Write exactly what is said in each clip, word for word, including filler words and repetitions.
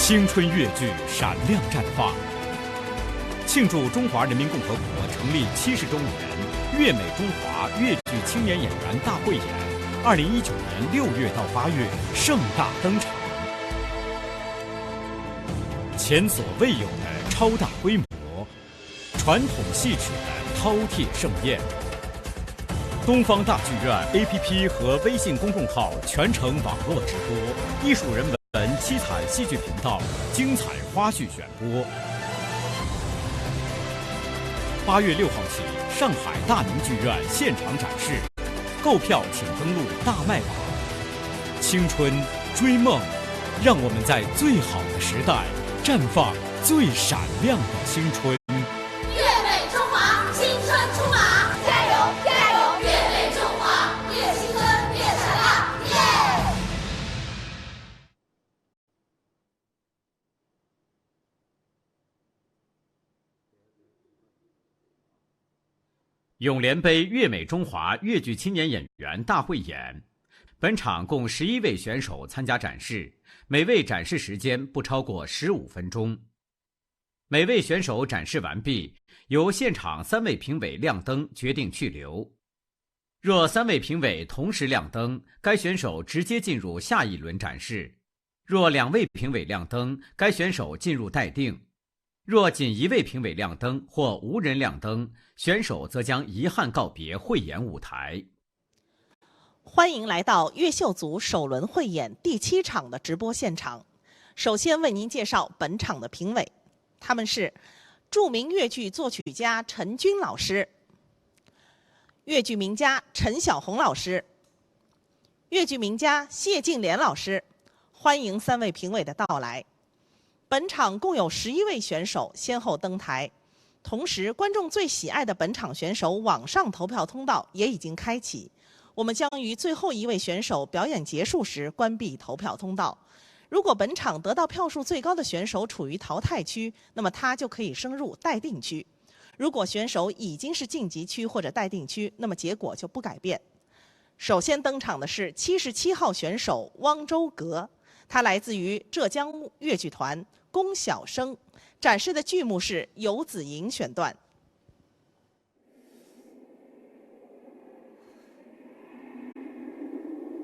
青春越剧闪亮绽放。庆祝中华人民共和国成立七十周年，越美中华越剧青年演员大汇演，二零一九年六月到八月盛大登场。前所未有的超大规模，传统戏曲的饕餮盛宴。东方大剧院A P P和微信公众号全程网络直播，艺术人文七彩戏剧频道精彩花絮选播。八月六号起，上海大宁剧院现场展示，购票请登录大麦网。青春追梦，让我们在最好的时代绽放最闪亮的青春。越美中华，青春出马，加油加油！越美中华，越青春越闪亮，耶！永联杯越美中华越剧青年演员大汇演，本场共十一位选手参加展示，每位展示时间不超过十五分钟。每位选手展示完毕，由现场三位评委亮灯决定去留。若三位评委同时亮灯，该选手直接进入下一轮展示。若两位评委亮灯，该选手进入待定。若仅一位评委亮灯或无人亮灯，选手则将遗憾告别汇演舞台。欢迎来到越绣组首轮汇演第七场的直播现场。首先为您介绍本场的评委，他们是著名越剧作曲家陈君老师、越剧名家陈晓红老师、越剧名家谢晋莲老师。欢迎三位评委的到来。本场共有十一位选手先后登台，同时观众最喜爱的本场选手网上投票通道也已经开启。我们将于最后一位选手表演结束时关闭投票通道。如果本场得到票数最高的选手处于淘汰区，那么他就可以升入待定区。如果选手已经是晋级区或者待定区，那么结果就不改变。首先登场的是七十七号选手汪周格，他来自于浙江越剧团《宫小生》，展示的剧目是《游子吟》选段。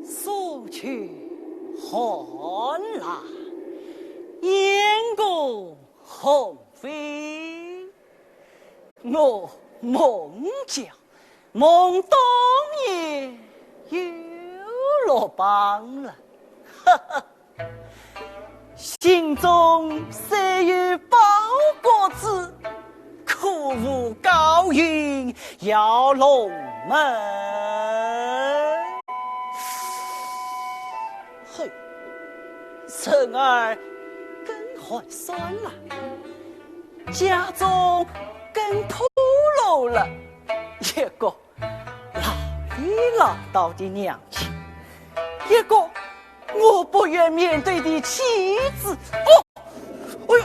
苏州寒来，雁过鸿飞。我梦见 梦当年又落榜了，哈哈。心中虽有宝国志，可无高云耀龙门。哼，人儿更寒酸了，家中更破落了，一个 老里老道的娘亲，一个我不愿面对的妻子。哦，哎呦，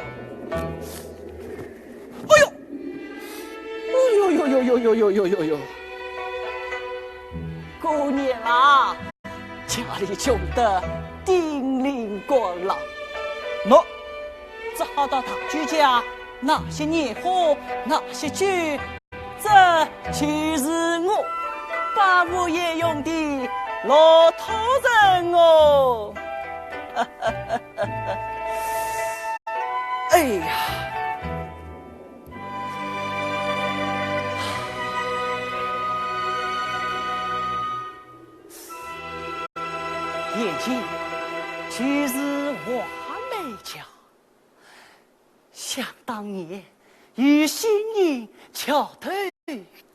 哎呦，哎呦，哎呦呦呦呦呦呦呦呦呦！姑娘啊，家里穷得叮铃咣啷，喏，只好到大舅家拿些年货，拿些酒， 这就是我百无一用的老讨人哦。哎呀，眼前就是画眉桥。 想当年，与新人桥头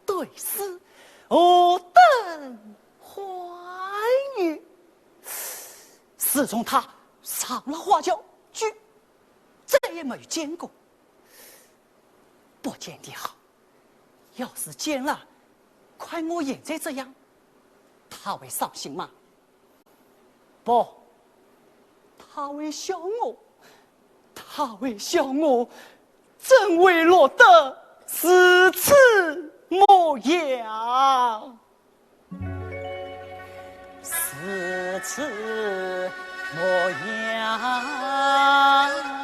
对诗，何等欢愉。自从他上了画桥，就再也没有见过。不见的好，要是见了，看我现在这样，他会伤心吗？不，他会笑我， 他会笑我怎会落得如此模样。如此模样。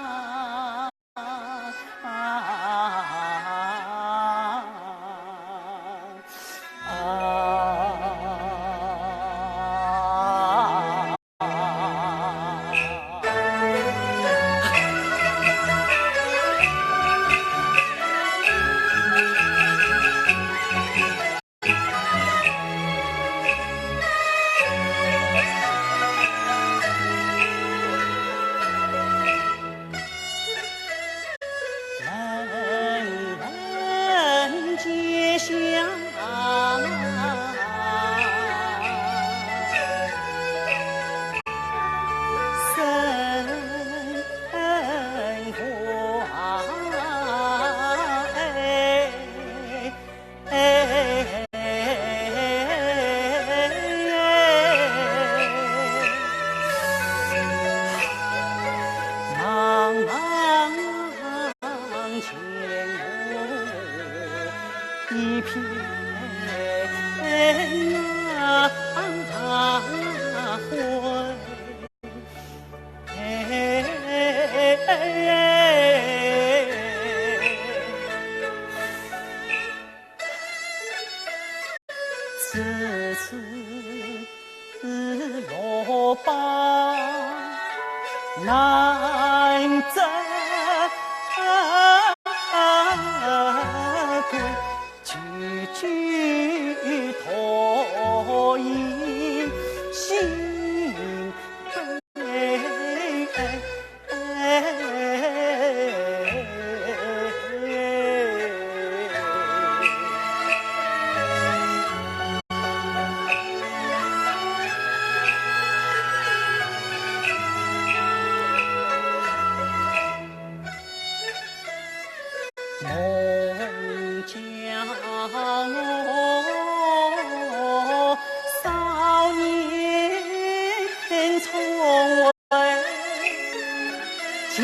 难得归，句句托音心悲。 梦见我少年从未进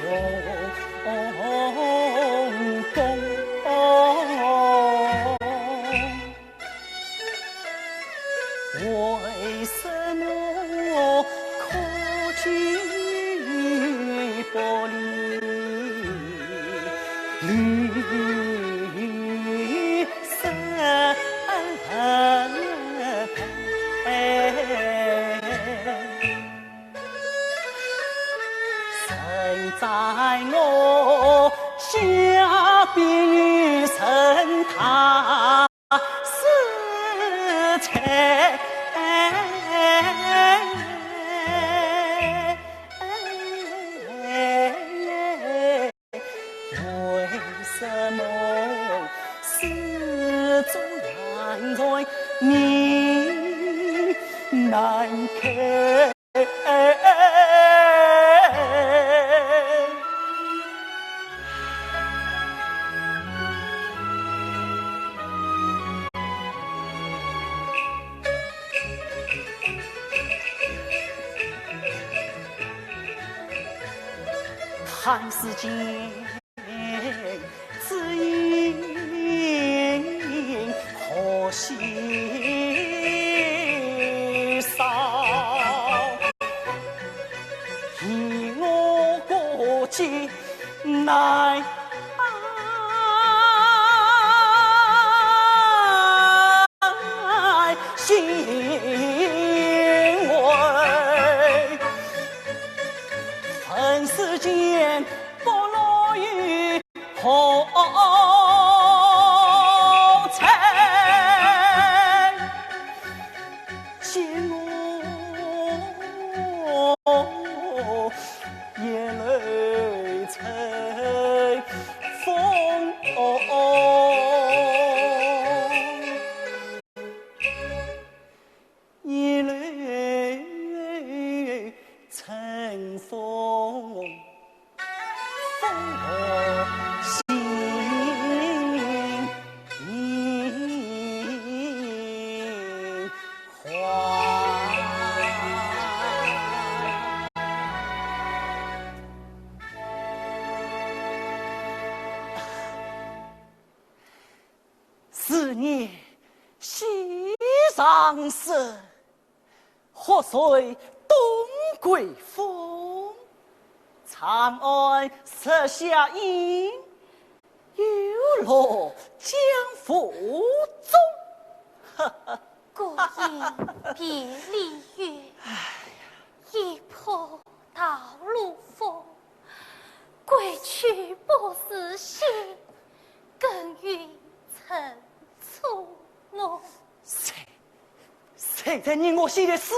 皇宫。 为什么可举不离？绿色配，曾在我下边与神谈。 是谁？为什么始终难在你难开？ 寒食间，只因可惜少，以我孤寂难 心wei恨世间不落于何在？见我眼泪成风。 眼泪成风，风心花。 思念西上时，或随东归风。长安石下影，又落江湖中。哈哈。 孤雁别离月，一扑桃露风。归去不是信，更与尘初梦。谁，谁在念我写的诗？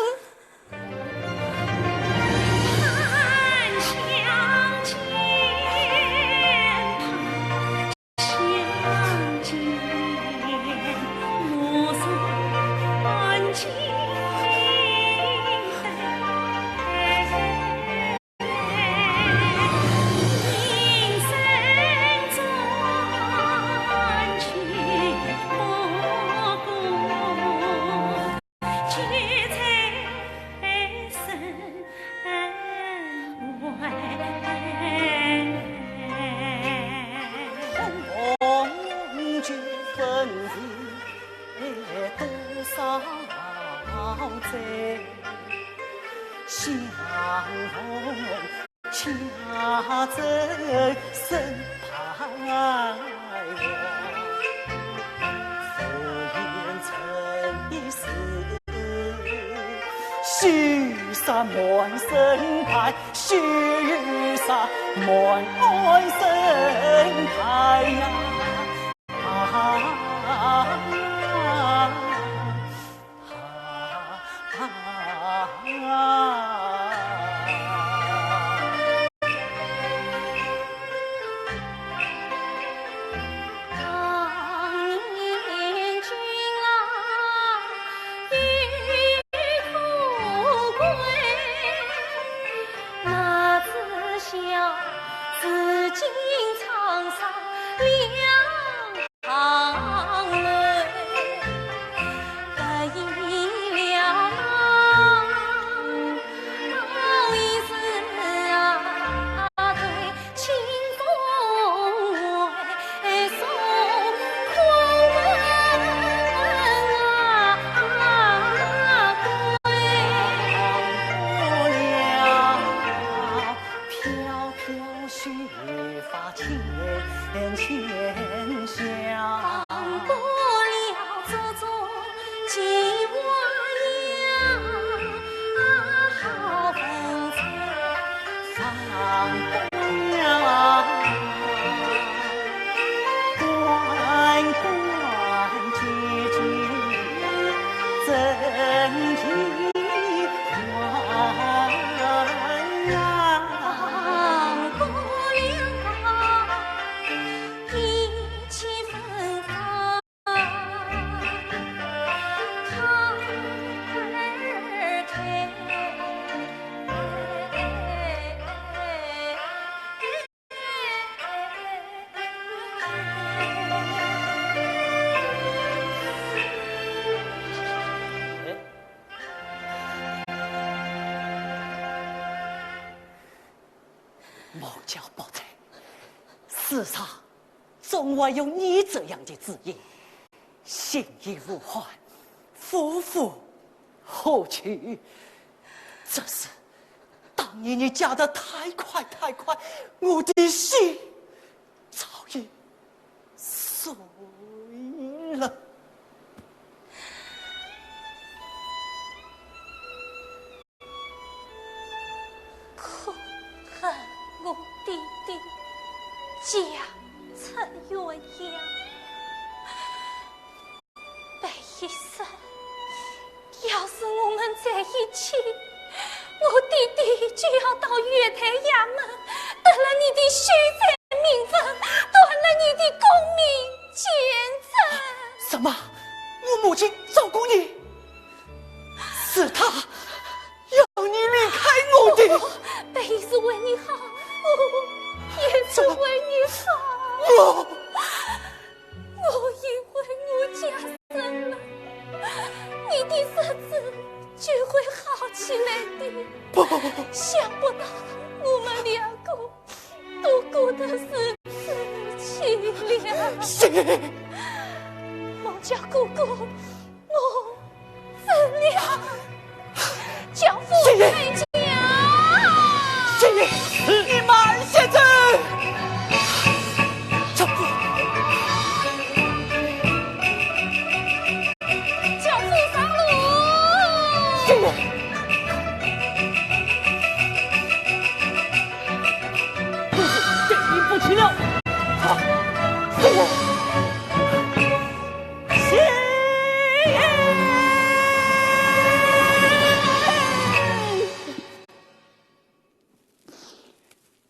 山满山排，雪山满山排呀。啊，啊，啊，啊。毛家不在，世上总还有你这样的知音，心有余欢，夫复何求？只是当年你嫁得太快太快，我的心早已碎了。可恨我爹爹家出鸳鸯，白一生，要是我们在一起，我爹爹就要到月台衙门，得了你的秀才名分，断了你的功名。 见证。什么？我母亲照顾你？是她要你离开我的。白玉是为你好，我也是为你好。我，我因为我家生了，你的日子就会好起来的。不，想不到我们两个 都过得如此凄凉。是。毛家哥哥，我走了。教父是。回家。是。你慢些走。这不，教父上路。是。 不行，对你不起了。啊，是。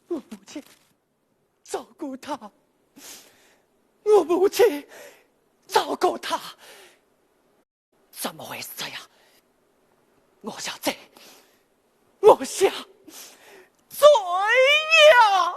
我母亲照顾他，我母亲照顾他。 怎么会是这样？我想这，我想这呀！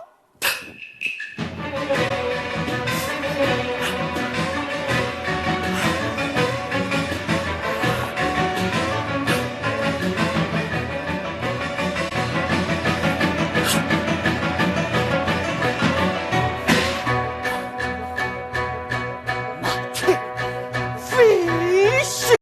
满天飞雪。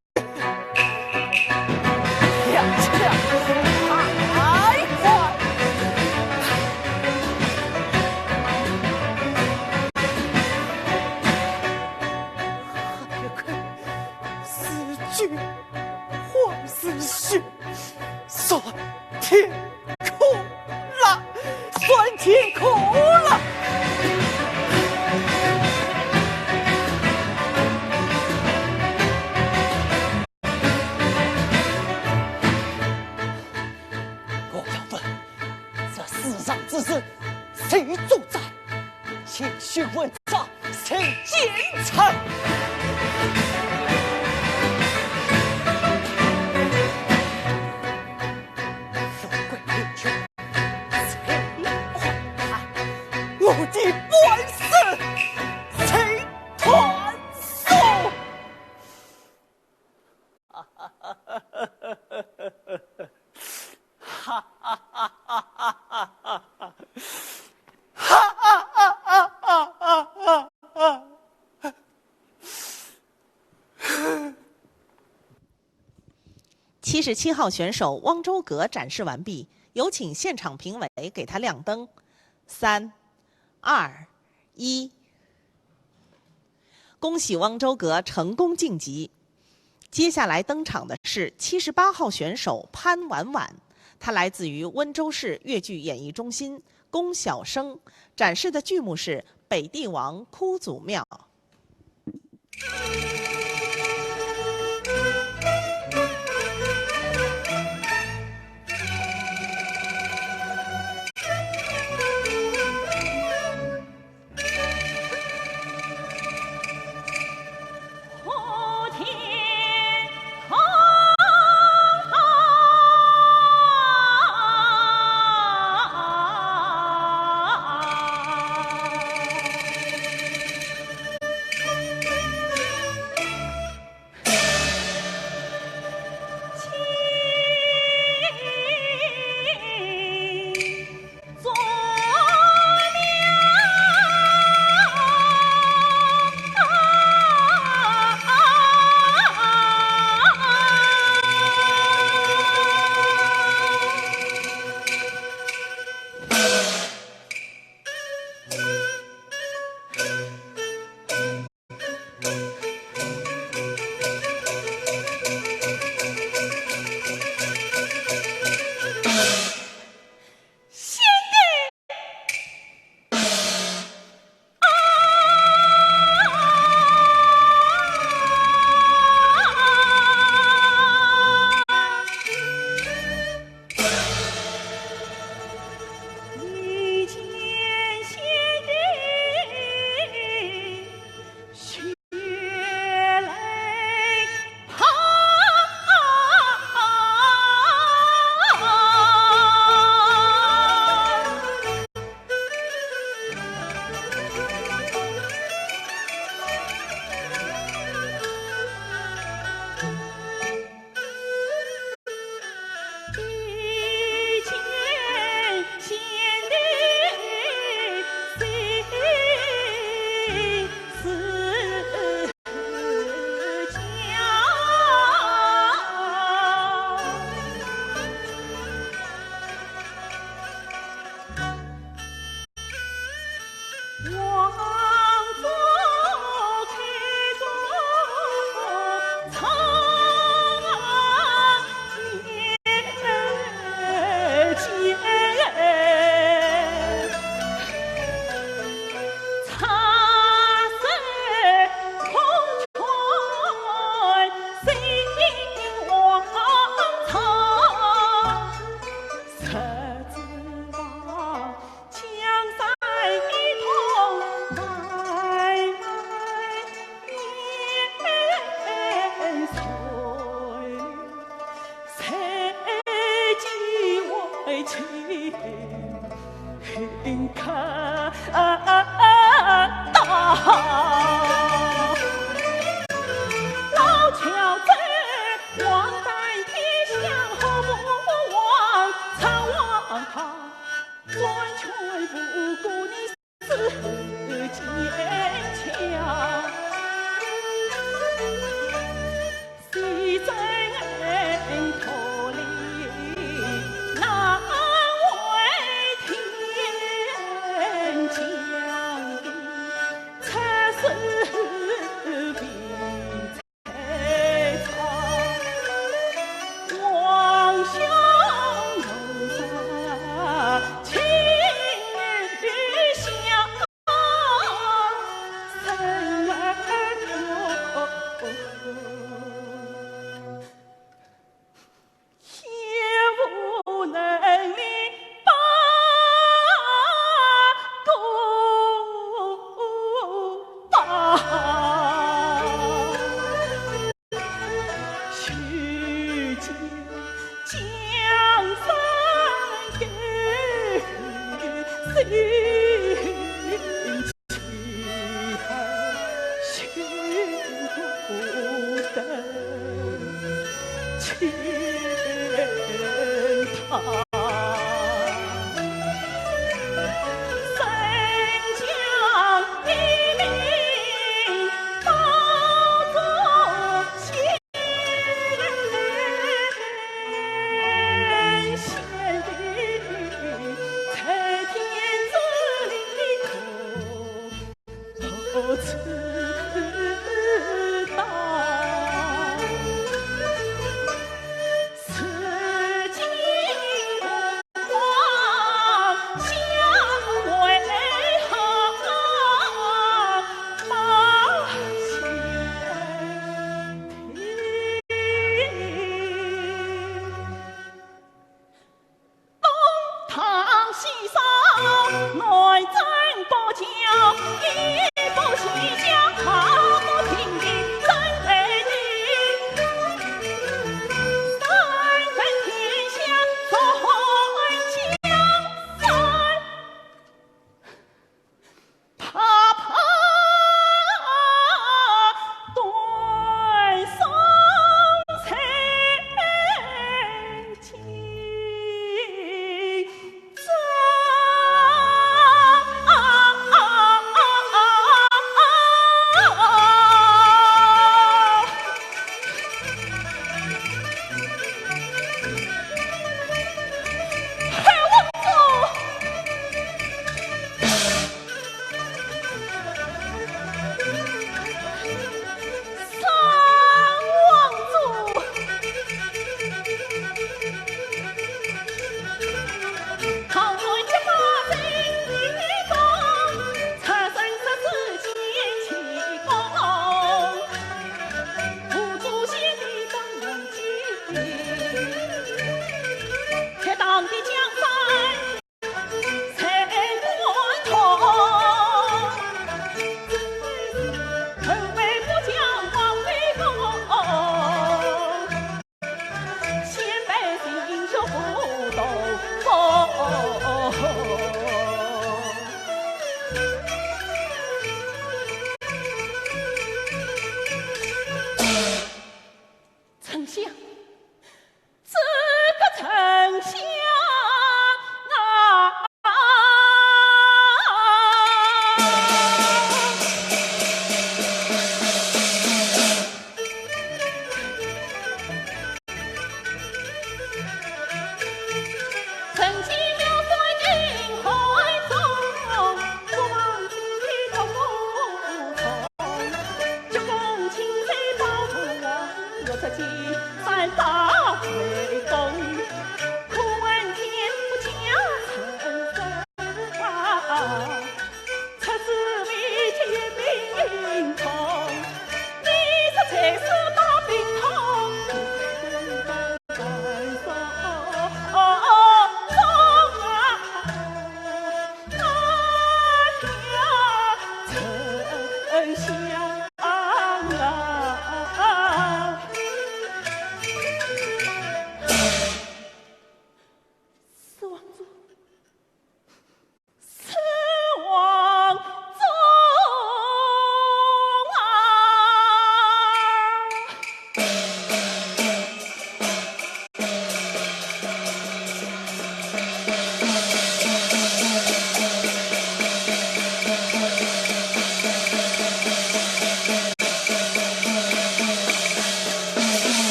辛苦了，酸辛苦了。我要问，这世上之事，谁主宰？情绪问 谁监察？富贵贫穷，谁控判？我的官司，谁断送？哈哈哈哈哈！ 七十七号选手汪周格展示完毕，有请现场评委给他亮灯。三、二、一。恭喜汪周格成功晋级。接下来登场的是七十八号选手潘婉婉，她来自于温州市越剧演艺中心，宫小生，展示的剧目是《北帝王哭祖庙》。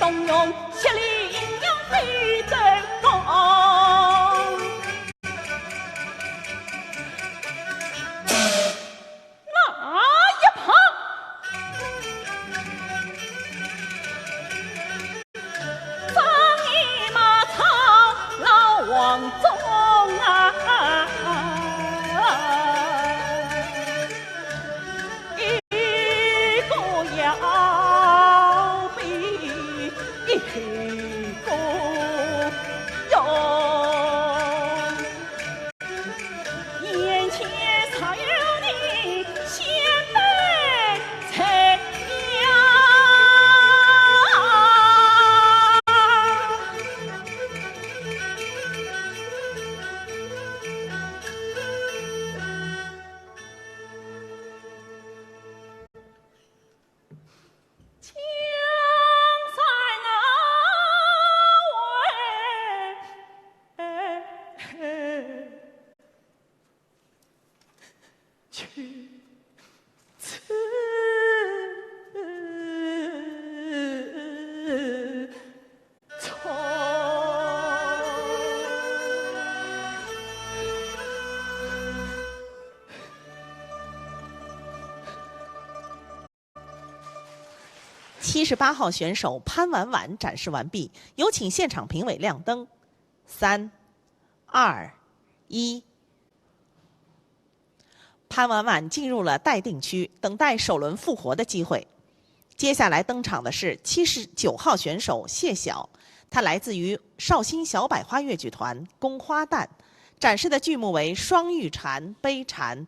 勇勇，血里阴阳飞争光。那一旁，张仪马超老王忠啊，一个要比一个勇。 眼前少有你先辈才呀。江山啊，喂。 去此处。七十八号选手潘婉婉展示完毕，有请现场评委亮灯。三、二、一。潘婉婉进入了待定区，等待首轮复活的机会。接下来登场的是七十九号选手谢晓，她来自于绍兴小百花越剧团《宫花旦》，展示的剧目为《双玉蟾》《悲蟾》。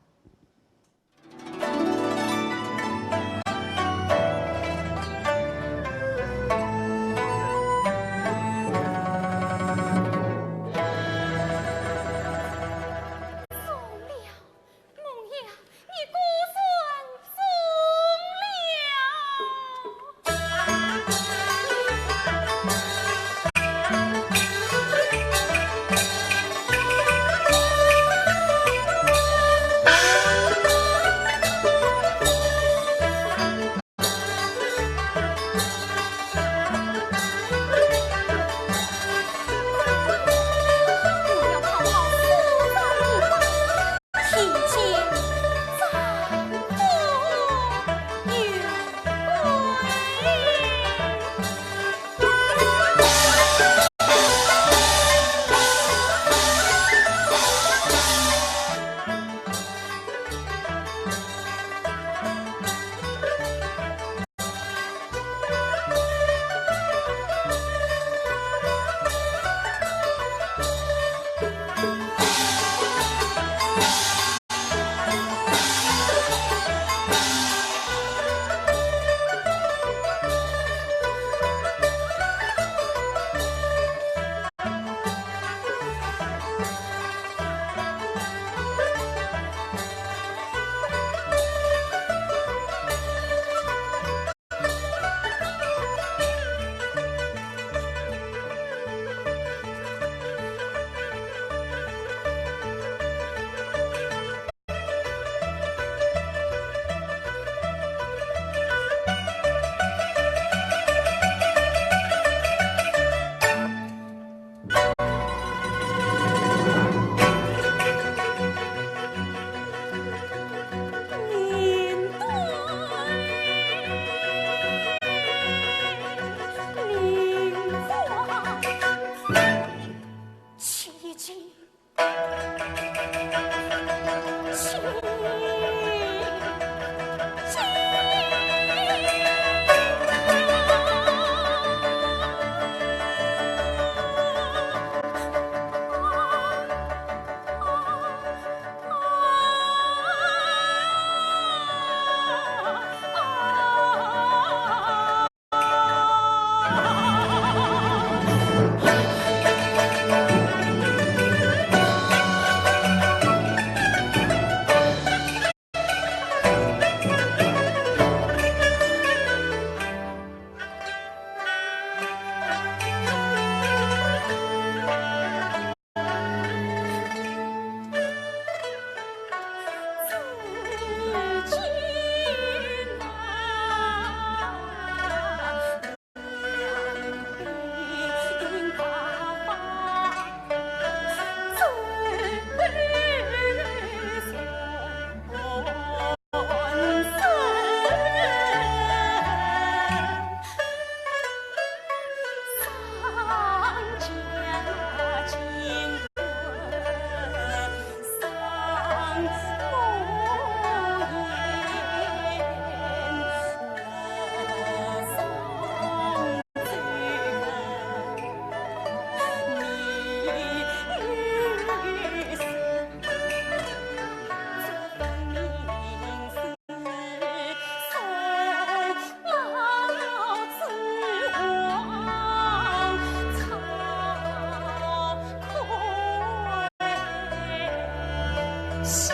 夕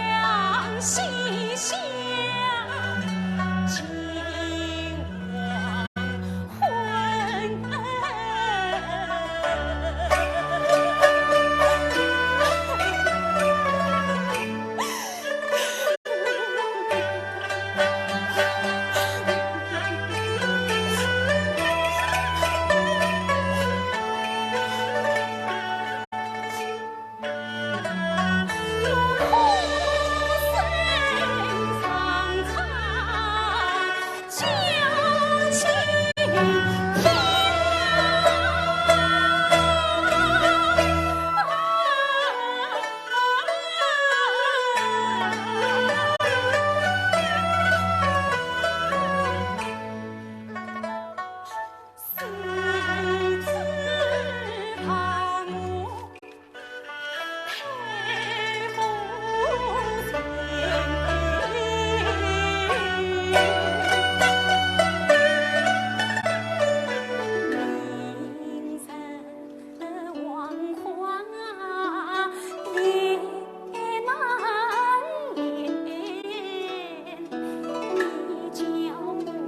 阳西下，近黄昏。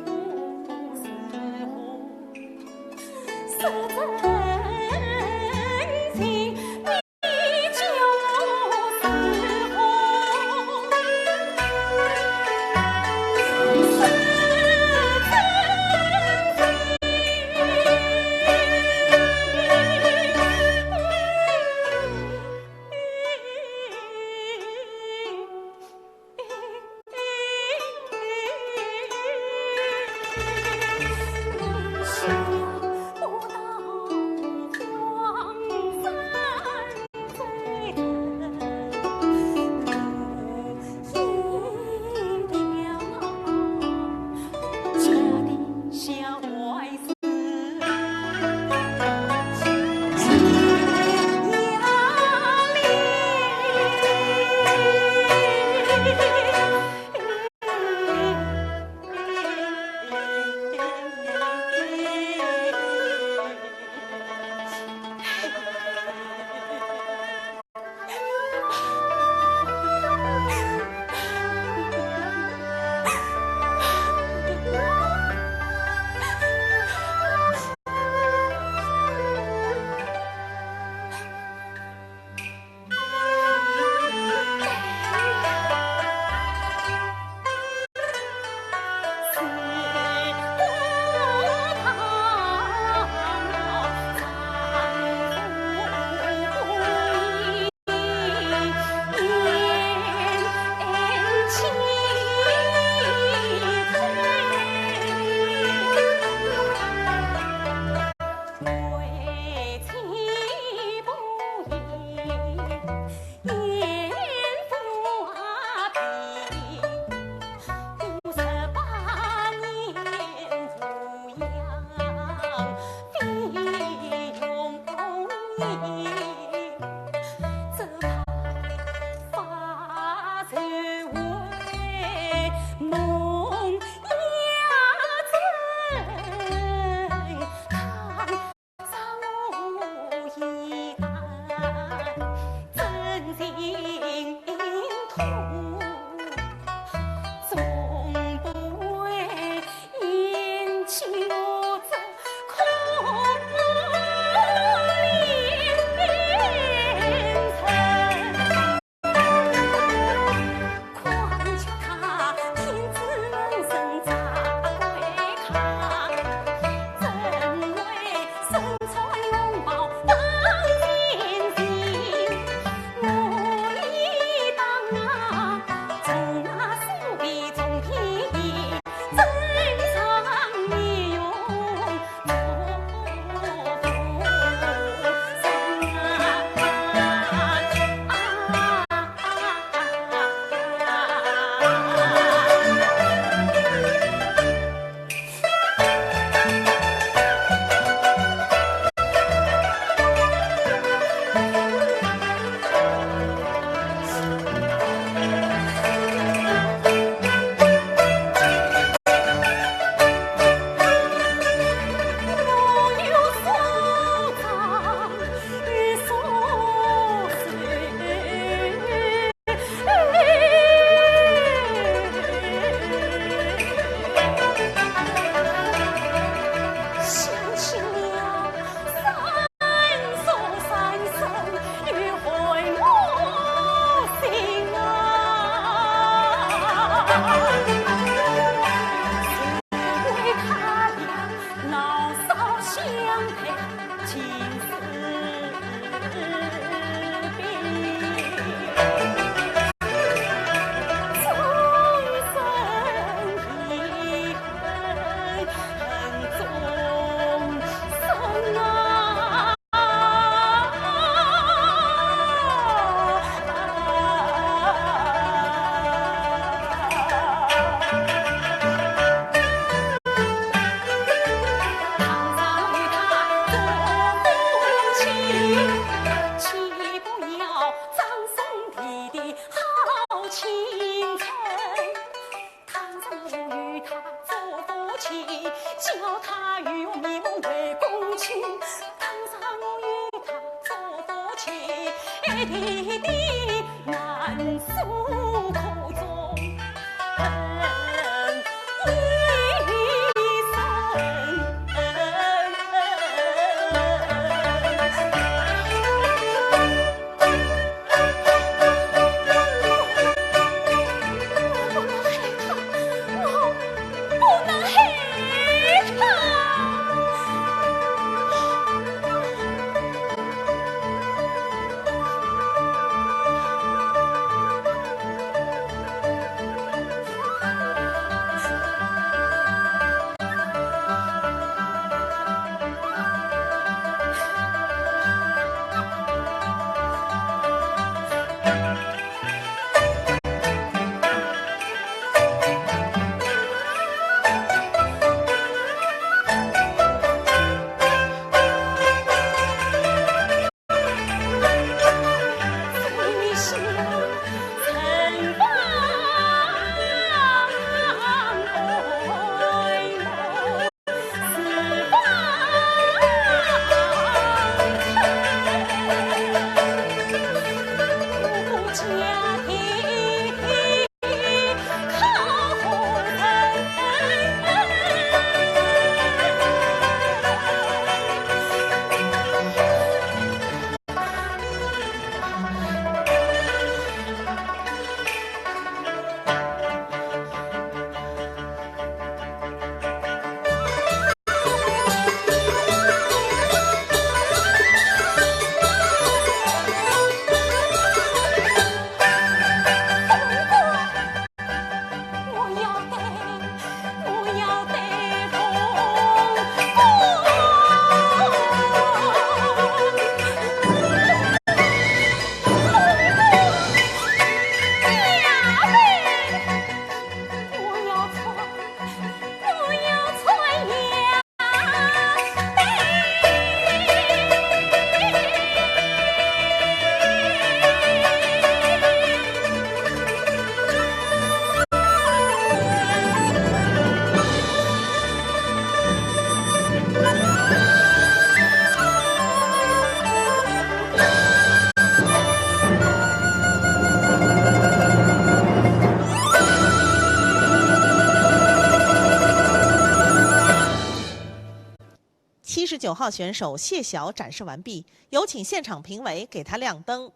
七十九号选手谢晓展示完毕，有请现场评委给他亮灯。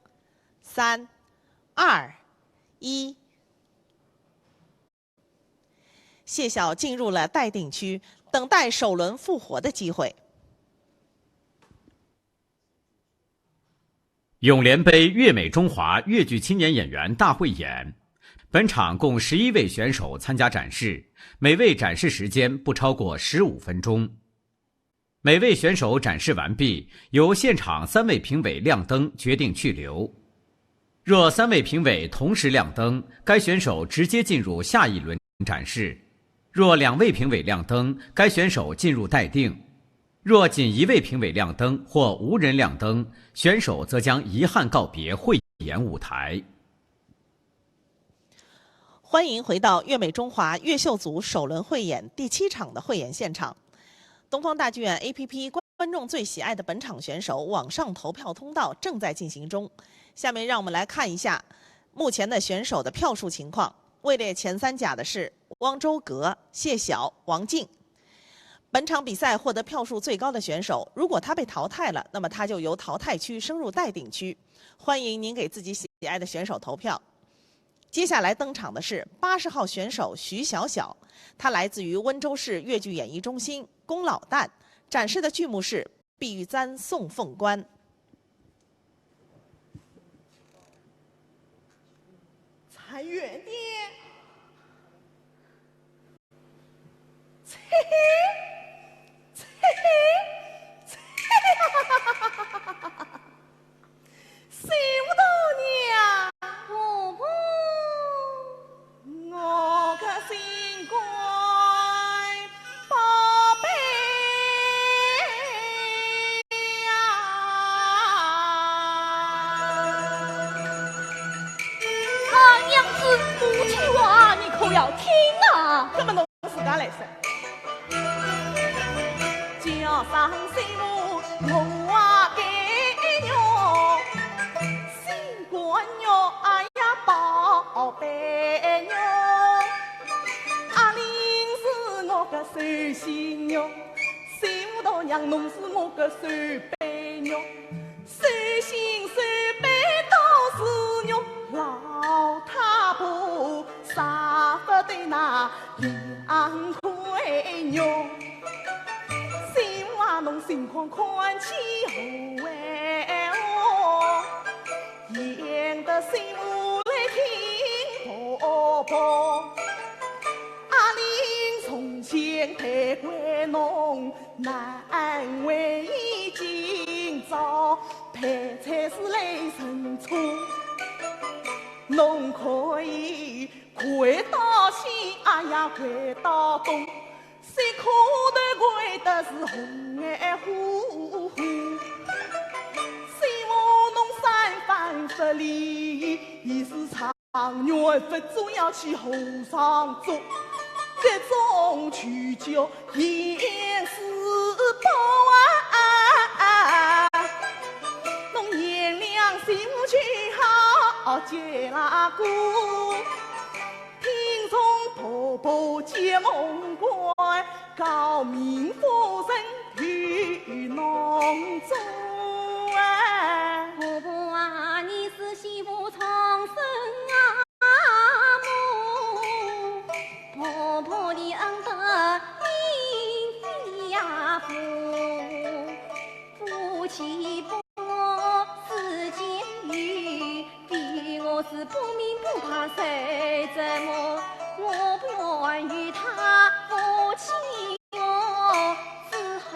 三、二、一。谢晓进入了待定区，等待首轮复活的机会。泳联杯越美中华越剧青年演员大汇演，本场共十一位选手参加展示，每位展示时间不超过十五分钟。每位选手展示完毕，由现场三位评委亮灯决定去留。若三位评委同时亮灯，该选手直接进入下一轮展示；若两位评委亮灯，该选手进入待定；若仅一位评委亮灯或无人亮灯，选手则将遗憾告别汇演舞台。欢迎回到越美中华越秀组首轮汇演第七场的汇演现场。东方大剧院A P P 观众最喜爱的本场选手网上投票通道正在进行中。下面让我们来看一下目前的选手的票数情况。位列前三甲的是汪周格、谢晓、王静。本场比赛获得票数最高的选手，如果他被淘汰了，那么他就由淘汰区升入待定区。欢迎您给自己喜爱的选手投票。接下来登场的是八十号选手徐晓晓，她来自于温州市越剧演艺中心，宫老旦，展示的剧目是《碧玉簪送凤冠》。站远点。嘿嘿，嘿嘿，嘿嘿。 小大娘。婆婆。我个心肝宝贝呀。啊，娘子，母亲话，你可要听啊。搿么侬 自家来说。叫声媳妇我啊该肉，心肝肉，哎呀宝贝肉，阿玲是我个手心肉，媳妇大娘侬是我个手背肉。 手心手背都是肉，老太婆舍不得那两块肉。媳妇啊，侬心宽宽去后悔哦，闲得媳妇来听婆婆。阿玲从前待惯侬， 难为伊今朝陪在是来认错。侬可以跪到西，哎呀，跪到东，膝磕头跪得是红眼火火。媳妇侬三番不理，伊是长 状元勿做要去和尚做，这种就叫现世报啊！侬贤良心就好，姐拉哥，听从婆婆解梦官，高明夫人与侬做啊！婆婆啊，你是媳妇重生啊！ 啊，母，婆婆的恩德应非呀负，夫妻不和是奸愚，比我是不明不白谁折磨，我不愿与他夫妻 我只好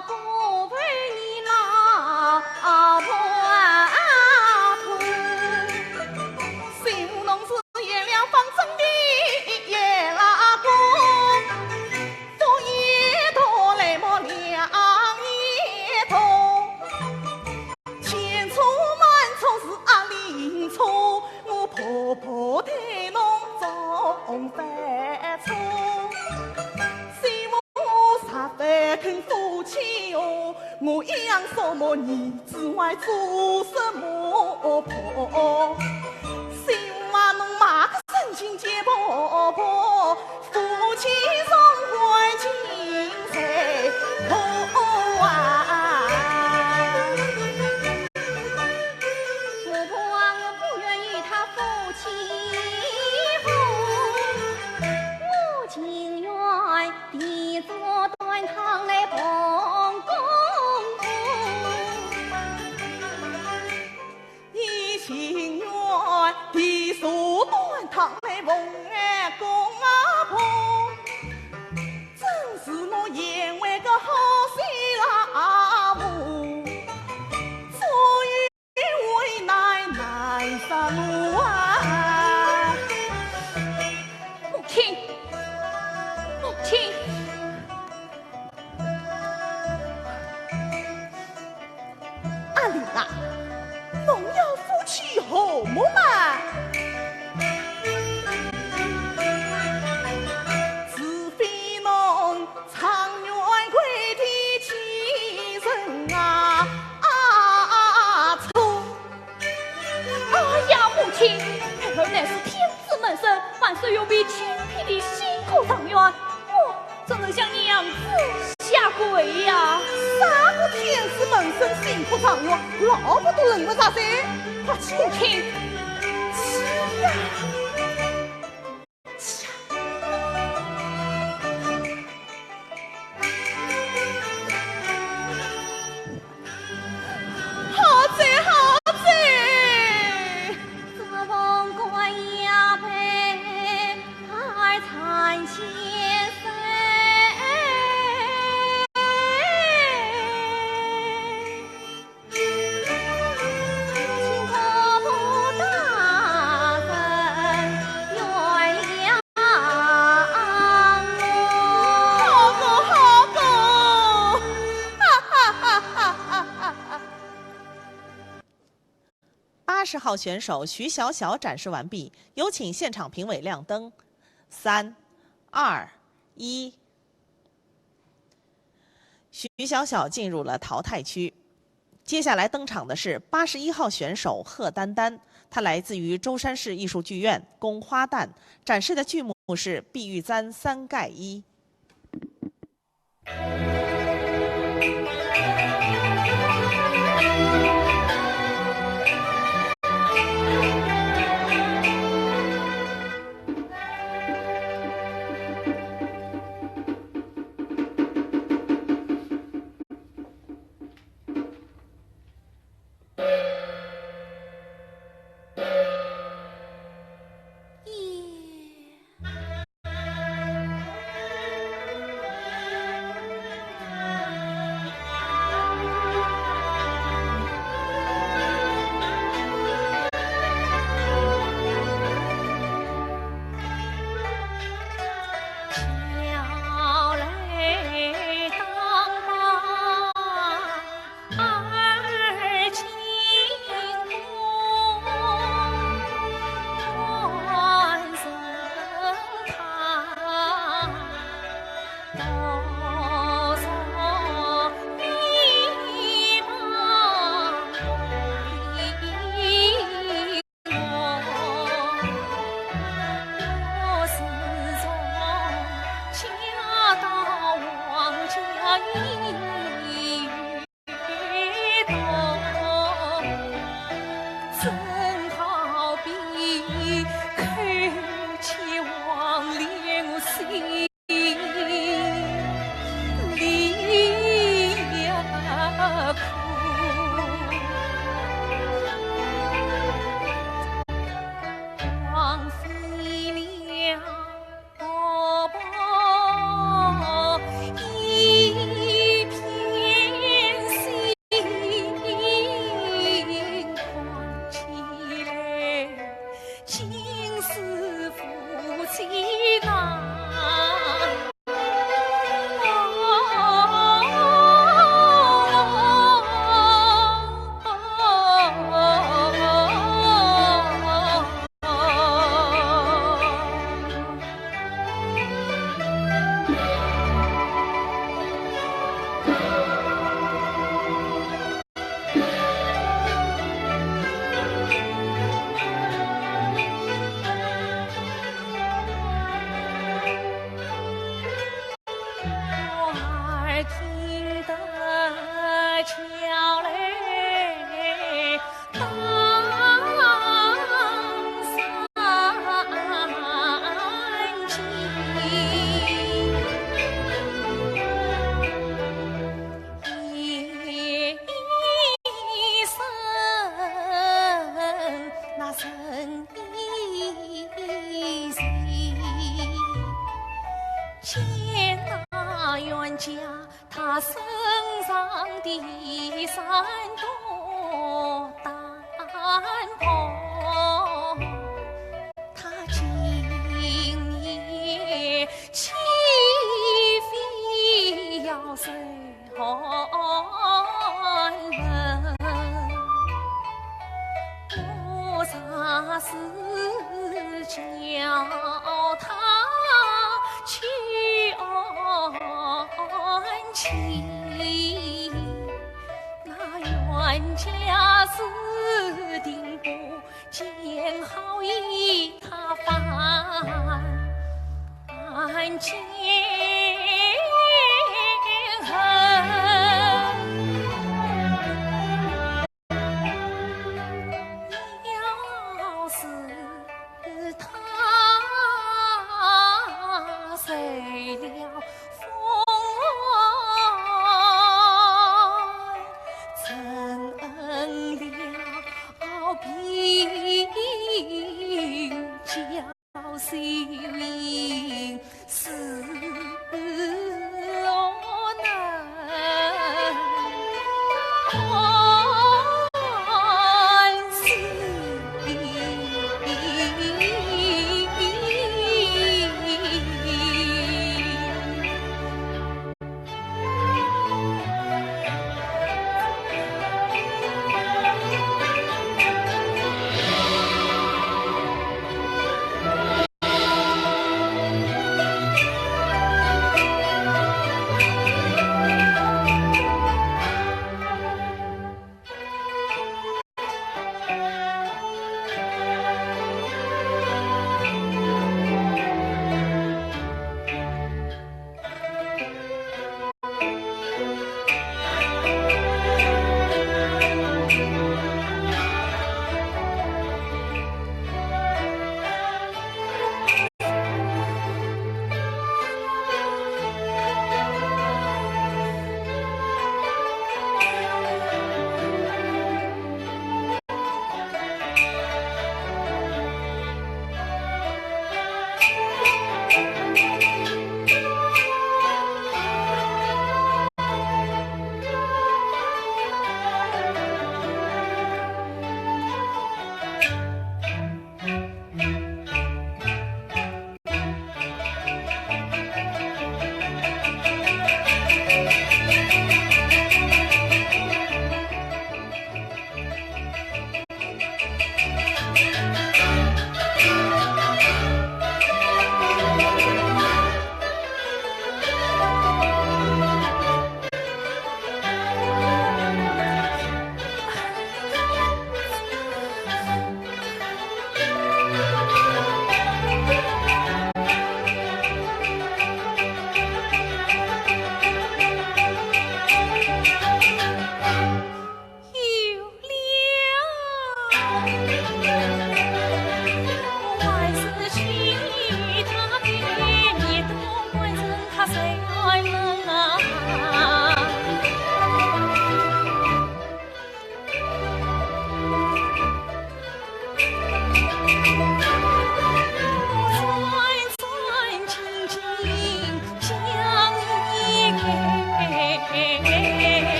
辜负你老婆啊！媳妇侬是贤良方正的贤老公，福也多，来么粮也多。 千错万错是阿玲错，我婆婆待侬总犯错。媳妇啥勿肯服气哦，我一样什么儿子还做什么婆。媳妇啊，侬骂个神经节婆婆， 夫妻双欢情谁可啊？婆婆啊，我不愿与他夫妻和，我情愿地坐端汤来奉公公。 伊情愿地坐端汤来奉公啊婆，真是我贤惠个好新老婆，所以为难难什么啊？母亲，母亲。 阿玲啊，侬要夫妻和睦嘛？除非侬状元跪地欺人啊，啊，错。哎呀，母亲，孩儿乃是天子门生，万岁御笔亲批的新科状元，我 怎能向娘子下跪呀？啥个天子门生新科状元，老婆都认不着噻！快去！母亲，去呀！去呀！十号选手徐小小展示完毕，有请现场评委亮灯。三、二、一。徐小小进入了淘汰区。接下来登场的是八十一号选手贺丹丹，她来自于舟山市艺术剧院，宫花旦，展示的剧目是《碧玉簪三盖一》。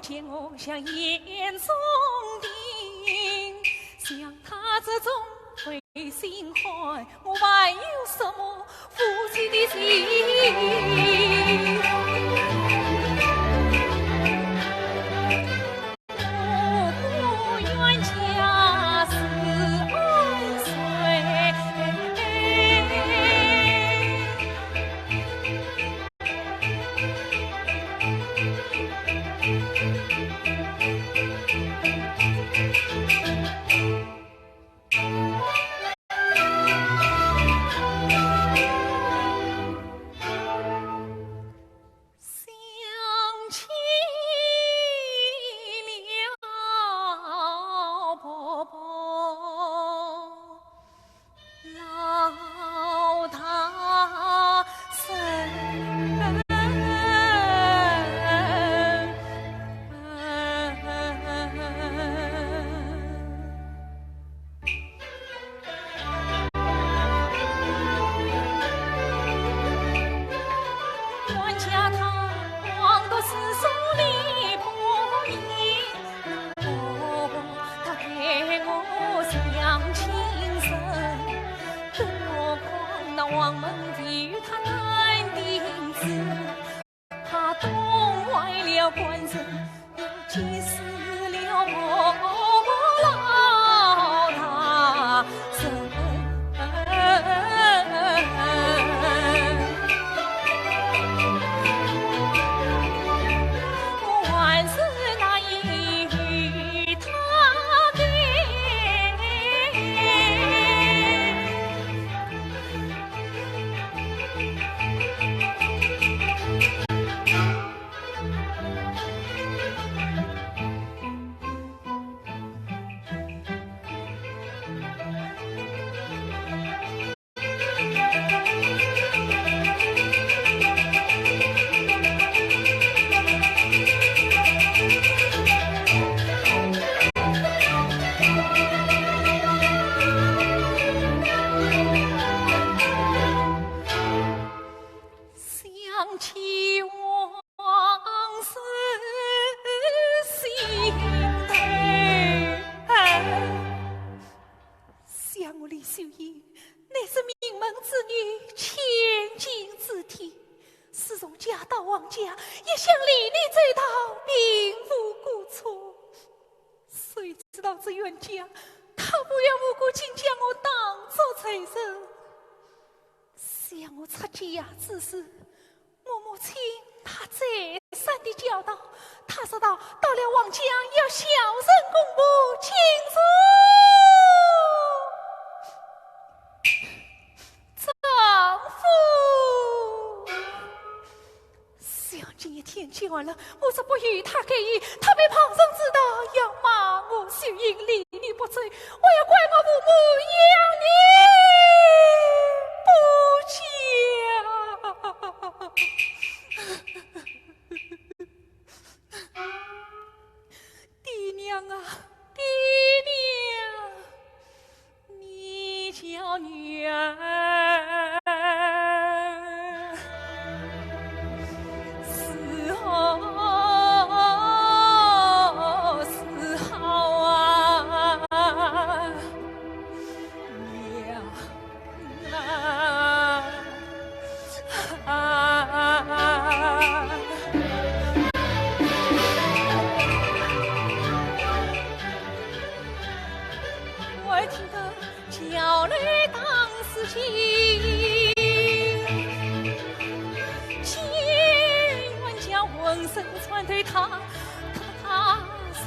见我像眼中钉，像他这种负心汉，我还有什么负气的心？我不愿家事安谁？想我李秀英，乃是名门之女，千金之体，自从嫁到王家，一向礼礼周到，并无过错。谁知道这冤家，他不要无故竟将我当作罪人。想我出嫁之时， 我母亲她再三的教导，她说道，到了王家要孝顺公婆，敬重丈夫。想今日天气寒了，我若不与她改衣，她被旁人知道，要骂我秀英礼礼不周，还要怪我父母养女不教。 爹娘啊，爹娘，你叫女儿如何是好啊？ 我听得叫来当时情，见冤家浑身穿透他，他，他谁？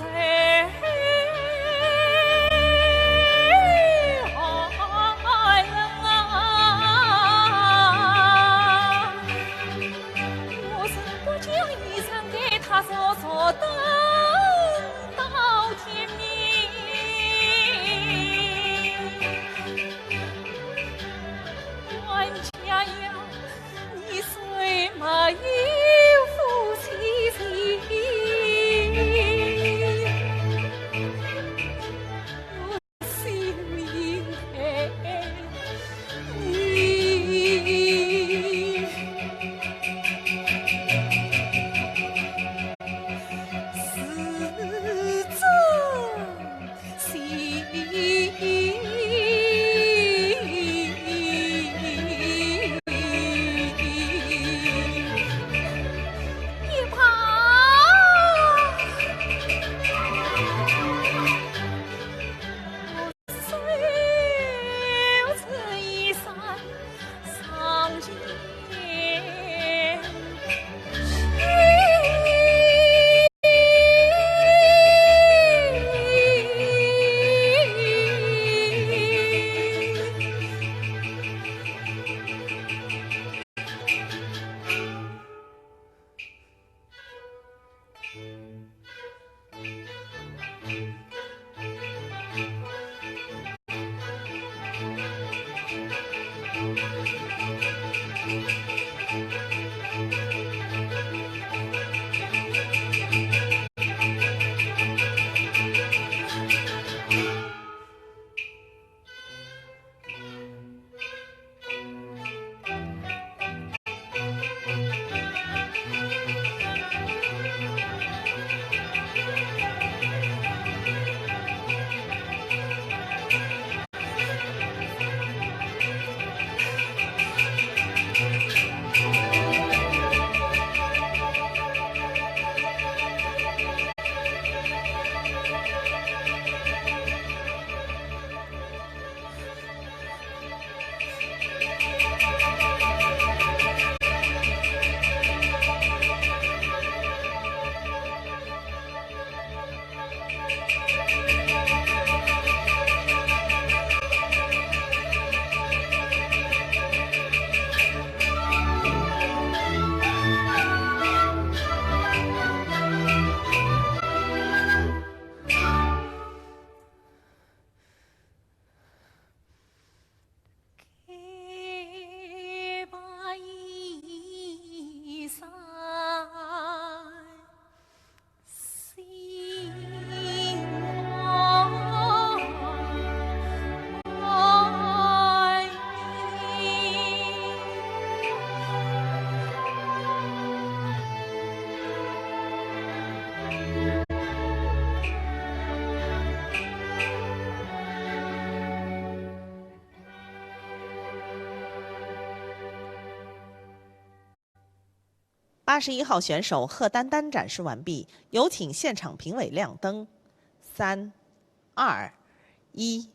八十一号选手贺丹丹展示完毕，有请现场评委亮灯。三、二、一。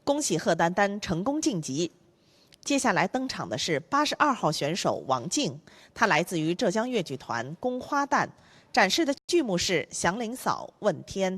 恭喜贺丹丹成功晋级。接下来登场的是八十二号选手王静，她来自于浙江越剧团《宫花旦》，展示的剧目是《祥林嫂问天》。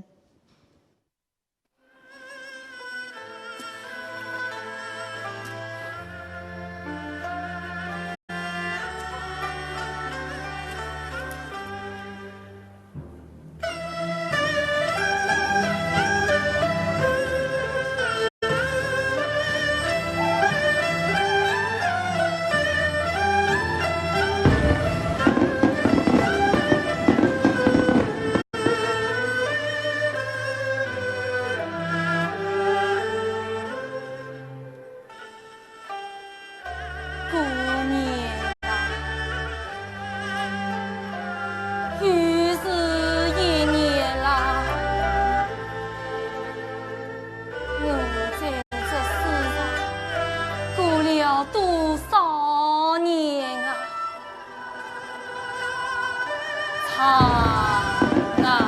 姑娘啊，又是一年啦，我在这世上过了多少年啊？ 唱啊。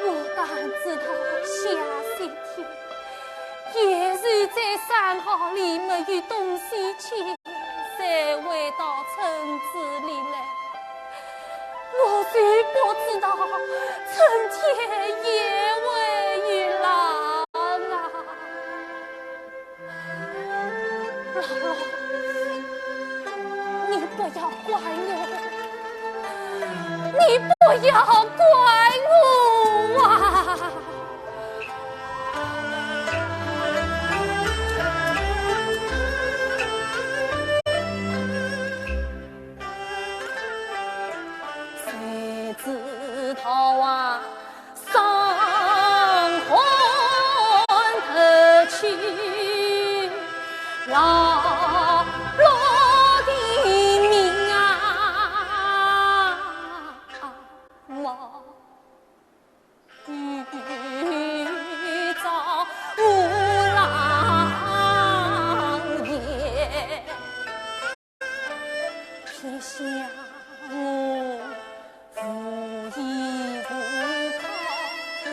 我当知道下雪天，野兽在山坳里没有东西吃，才会到村子里来。我就不知道春天也会有狼啊。 老罗，你不要怪我，你不要怪我啊！谁知道啊， 上官头去，老老的命啊，望雨遭无郎也。 撇下我无依无靠的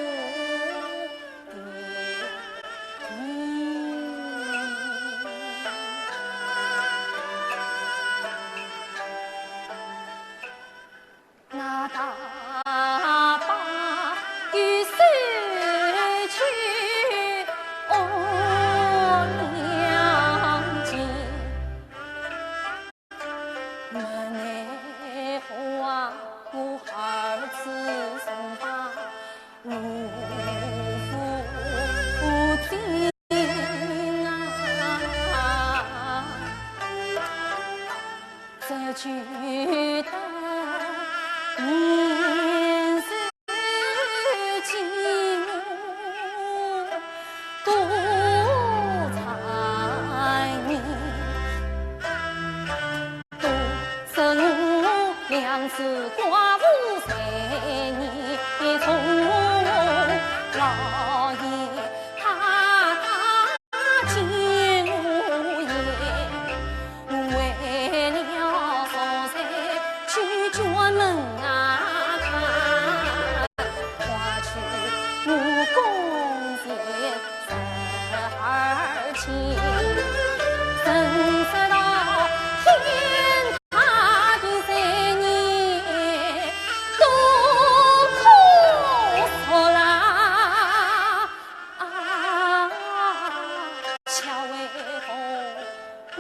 弟。那大伯又收去我娘亲。 没奈何啊，我儿子送他无父无亲啊，这就得年 多才名，都是我两子寡妇谁人宠，老爷他他见我也 为了做贼去专门啊，快去我公前十二千，真是到天大的罪孽，多可恕啦！ 啊，巧为父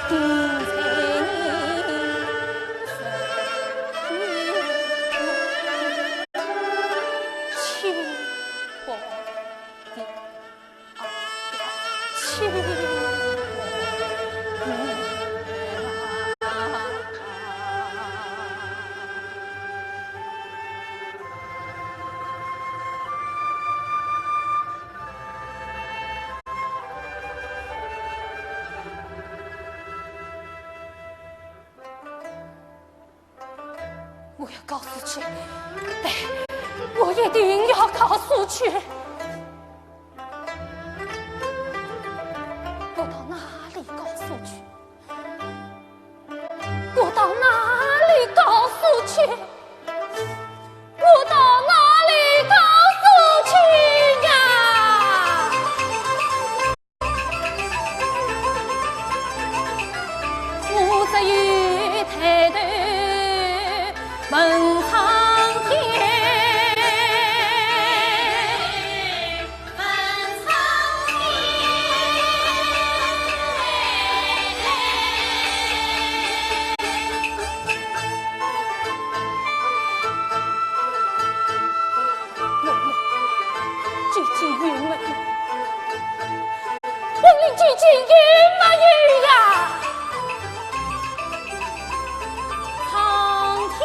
定罪人，清白的，啊，清白。 我要告诉去，对，我一定要告诉去。我到哪里告诉去？ 我到哪里告诉去？我到哪里告诉去呀？我只有抬头问苍天。 究竟有没有？问你究竟有没有呀？苍天！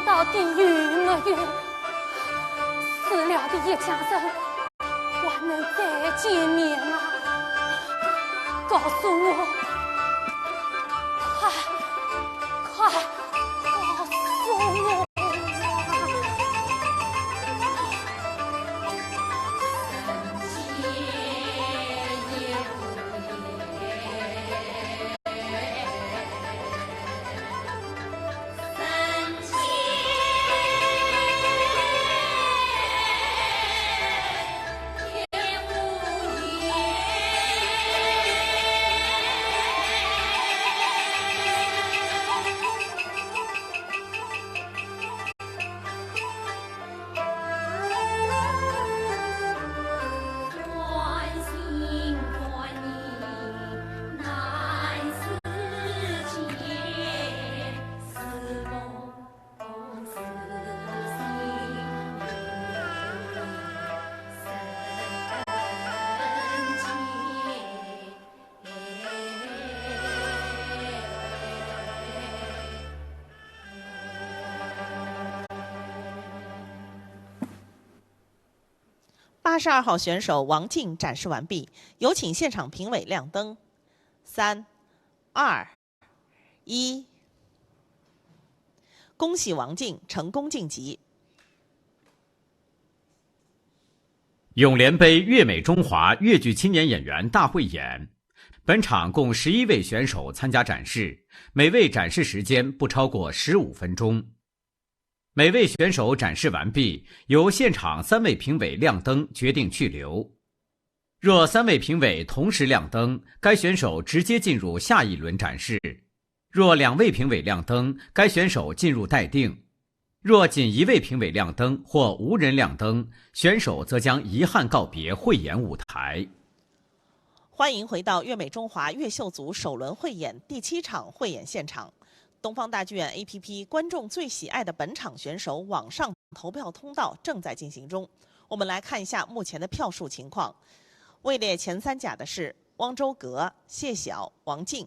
到底有没有？死了的一家人还能再见面吗？告诉我，快，快告诉我！八十二号选手王静展示完毕，有请现场评委亮灯。三、二、一。恭喜王静成功晋级。永联杯粤美中华越剧青年演员大汇演，本场共十一位选手参加展示，每位展示时间不超过十五分钟。每位选手展示完毕，由现场三位评委亮灯决定去留。若三位评委同时亮灯，该选手直接进入下一轮展示；若两位评委亮灯，该选手进入待定。若仅一位评委亮灯或无人亮灯，选手则将遗憾告别汇演舞台。欢迎回到越美中华越秀组首轮汇演第七场汇演现场。东方大剧院A P P 观众最喜爱的本场选手网上投票通道正在进行中，我们来看一下目前的票数情况。位列前三甲的是汪周格、谢晓、王静。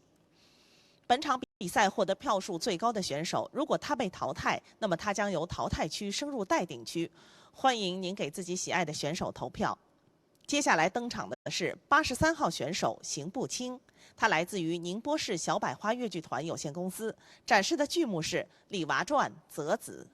本场比赛获得票数最高的选手，如果他被淘汰，那么他将由淘汰区升入待定区。欢迎您给自己喜爱的选手投票。接下来登场的是八十三号选手邢步青，他来自于宁波市小百花越剧团有限公司，展示的剧目是《李娃传》《择子》。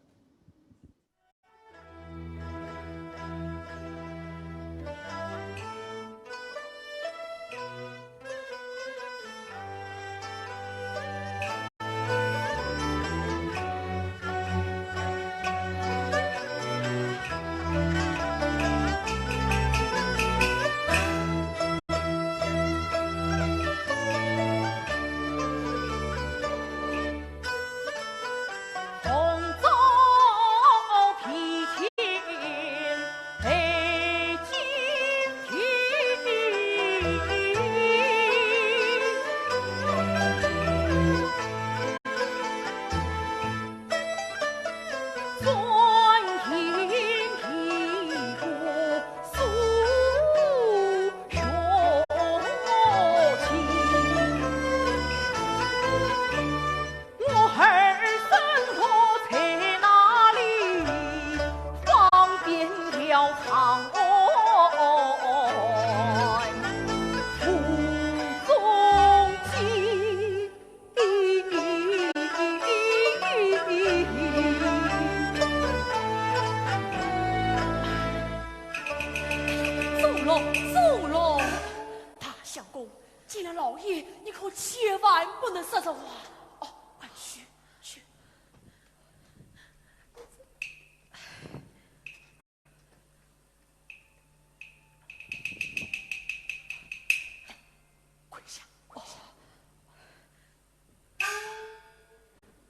宋龙，宋龙，大相公，见了老爷，你可千万不能说实话。哦，快去，去。 跪下，跪下。哦。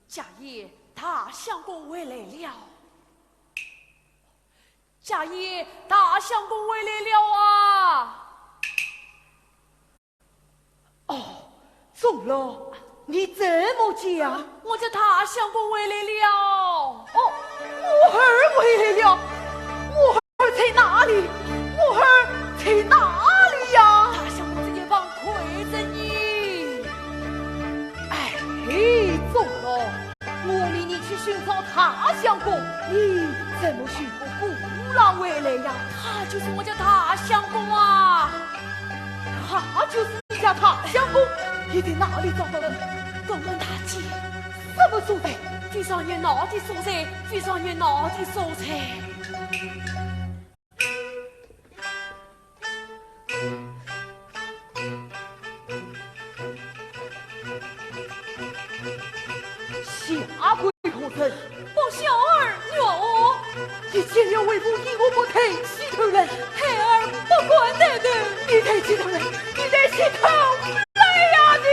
贾爷，大相公回来了。贾爷，大相公回来了啊！ 哦，钟楼，你怎么讲？我家大相公回来了。哦，我儿回来了？我儿在哪里？我儿在哪里呀？大相公在一旁看着呢。哎，钟楼，我命你去寻找大相来呀？他就是我家大相公啊。他就是你家大相公？你在哪里找到的？东门大街。什么所在？就上你那的所在，就上你那的所在。 下跪何人？报小二岳父。你见了为父，你我不抬起头来？孩儿不敢抬头。你抬起头来，你抬起头来呀，你！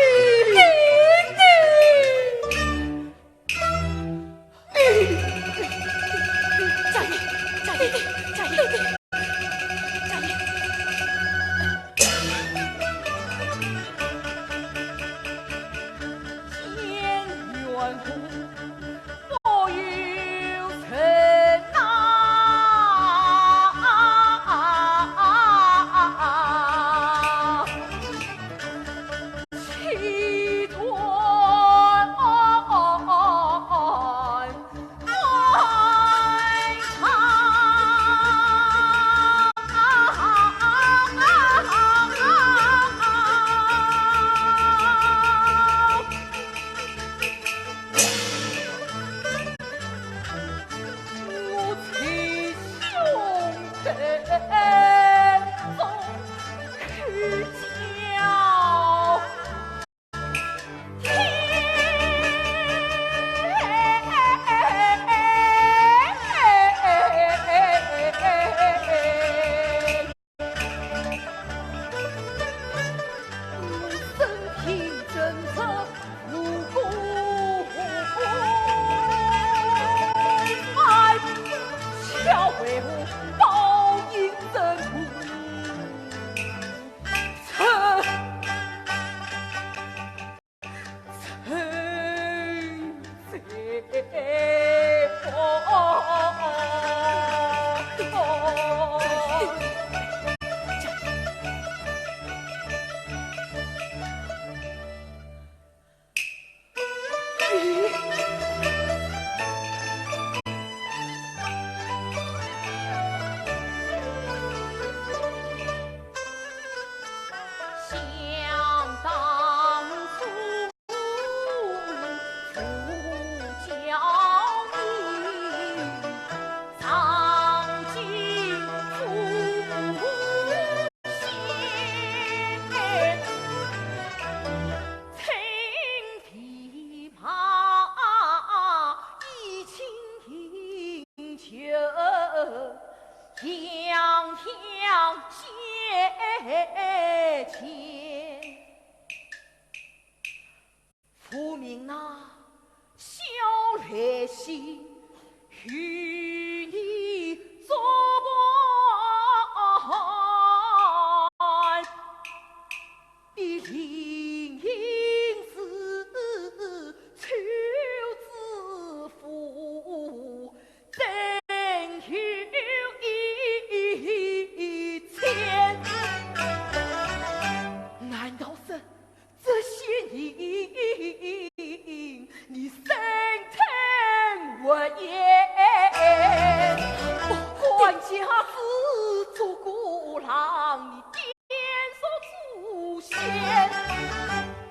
爹爹！ 难道是 这些年，你生吞活咽，官家之主，孤郎你点手祖先，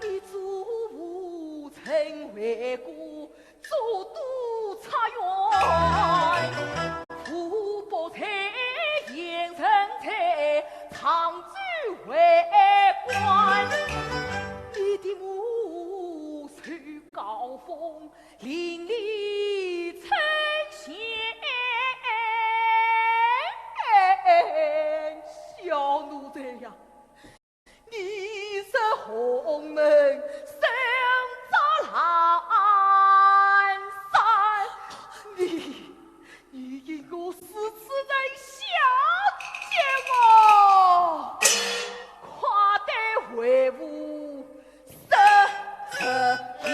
你祖父曾为官， 做督察院，父伯在贤臣在，常州为官。你的母受诰封，邻里称贤。小奴才呀， 你是洪门生着烂山，你，你因我是此人下贱我，快对为父说出言。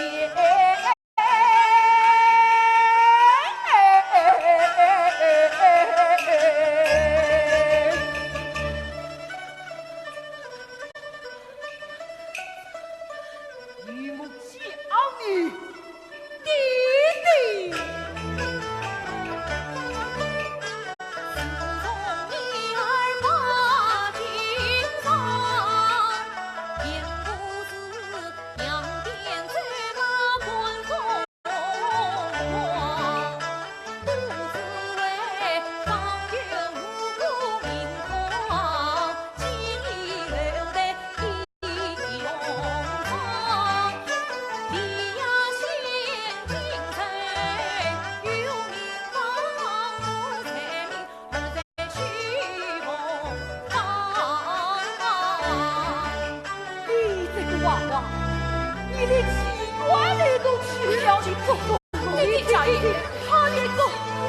弟弟，弟弟，他连个话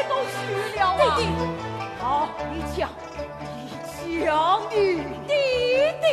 都说了啊！弟弟，好，你讲，你讲，你。弟弟。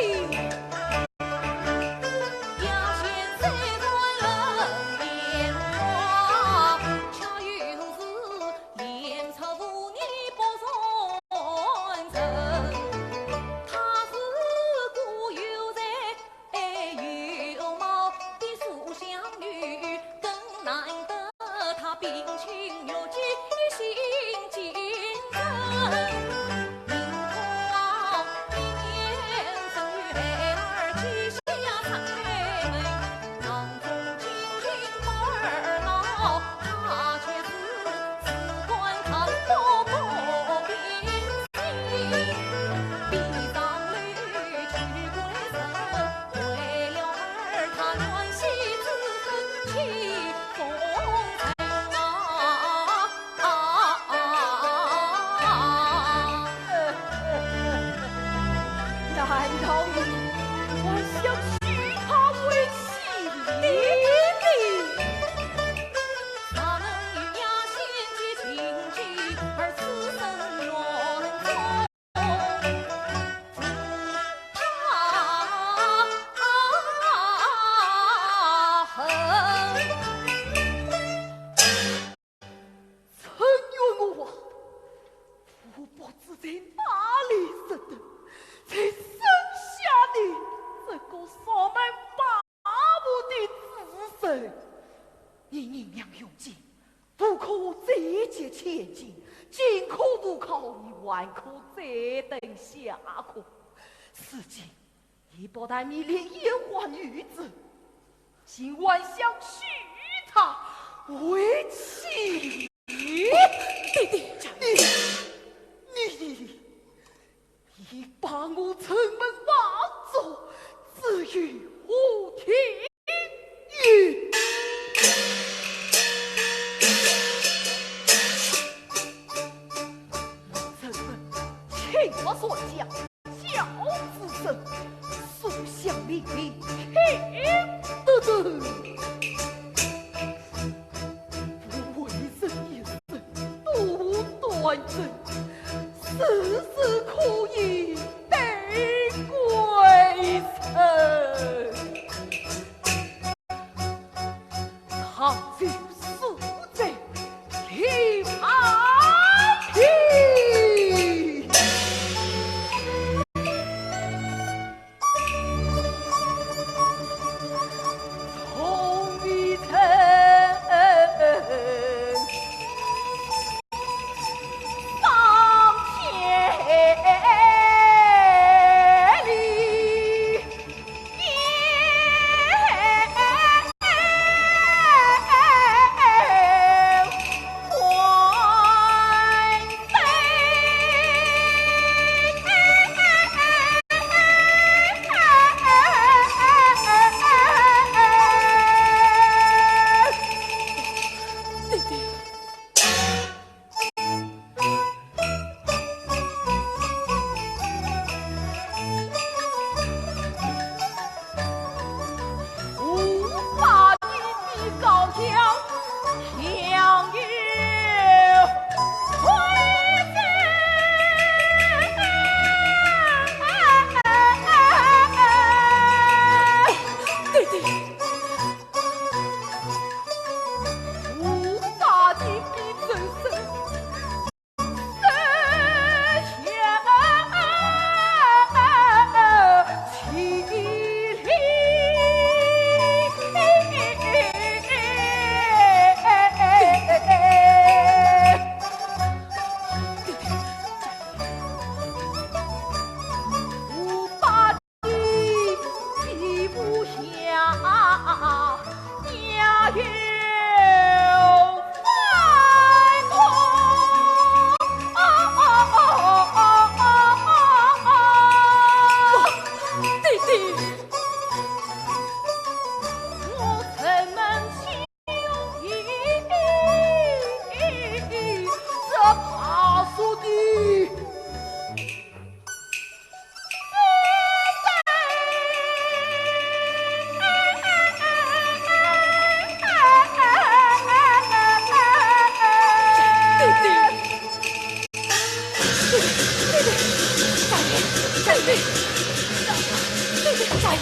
难道你还想娶她为妻？弟弟。陈员外啊，我不知在哪里拾得，在盛夏里这个上门拜佛的子侄。你银两用尽，不可再借千金，金可不可，你还可再等下可。如今 你不但迷恋烟花女子，竟还想娶她为妻。弟弟，你，你，你，你把我城门望族置于何地？城门，请我说讲。 小子，书香门第，听得懂。我为人一生多端正，事事可以对贵人。 倘有所在，听好听。从未曾上千里。家爷，家爷，家爷，家爷，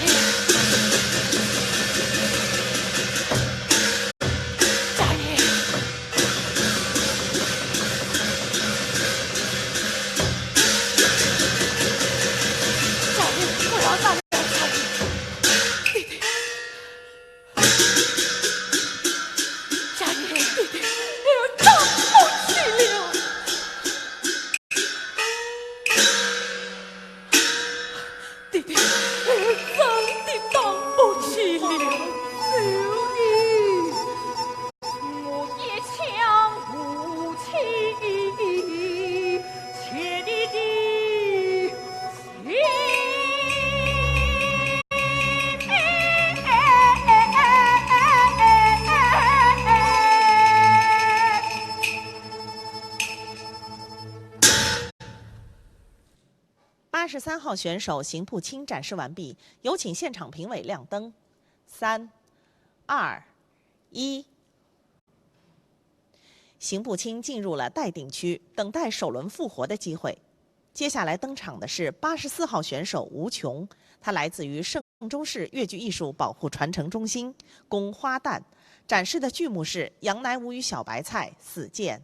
家爷，不要打了，家爷。 家爷，爹爹，哎呀，打不起了。爹爹，哎呀，真的打不起了。救命！我一腔无情，切你的 八十三号选手邢步青展示完毕，有请现场评委亮灯。三、二、一。 邢步青进入了待定区，等待首轮复活的机会。接下来登场的是八十四号选手吴琼，她来自于嵊州市越剧艺术保护传承中心，宫花旦。展示的剧目是《杨乃武与小白菜》《死剑》。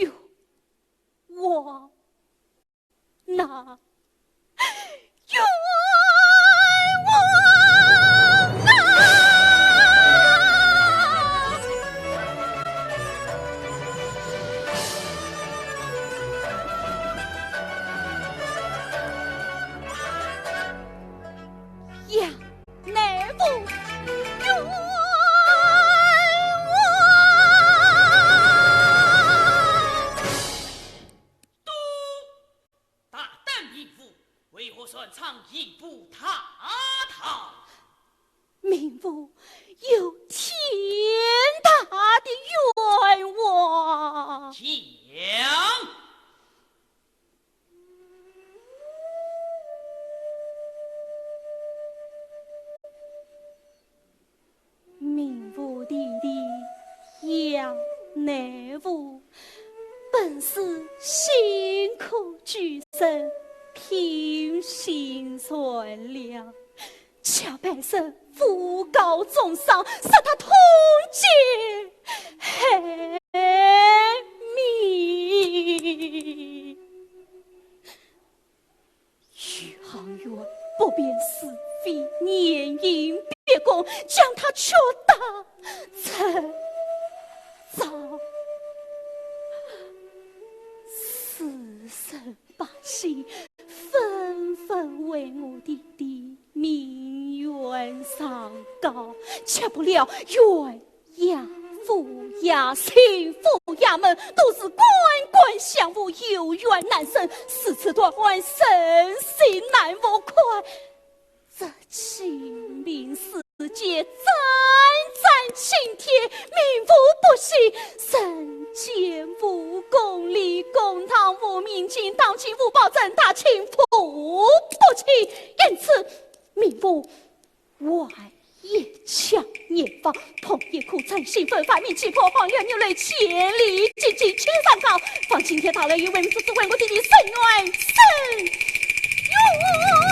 哟，我 那冤枉啊！呀， 乃武冤枉！嘟！大胆民妇，为何擅闯刑部大堂？民妇有天大的冤枉。讲！ 民妇弟弟杨乃武，本是辛苦之人，品行善良， 却被这诬告重伤，使他痛绝黑命。余杭县不辨是非，严刑逼供，将他屈打成招。世人 百姓纷纷为我弟弟鸣冤上告，却不料县衙府衙、巡抚衙门都是官官相护，有冤难伸，如此断案，人心难复快。 这清明时节，斩斩青天，民妇不喜，人间无公理，公堂无民情，当今无暴政，大清扶不起。因此，民妇还一腔孽障，碰一口真心，奋发明起破，黄杨牛泪千里，进京去上告，望青天大老爷为民做主，为我弟弟伸冤伸 冤枉啊！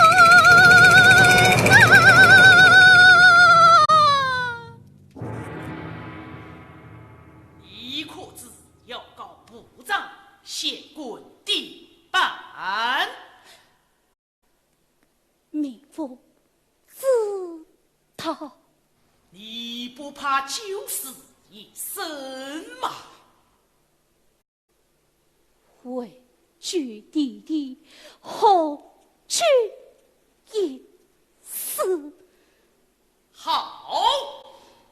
你可知要告部长、县官的办？民妇知道。你不怕九死一生吗？ 为救弟弟，何惧一死？好，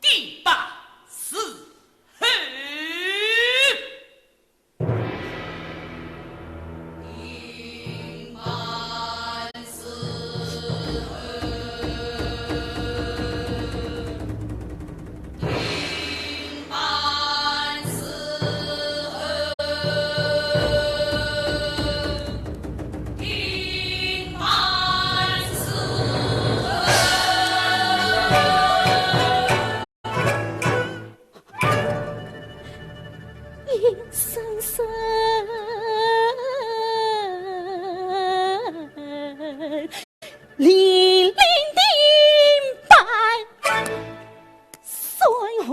定办伺候。声声，凛凛的白山海。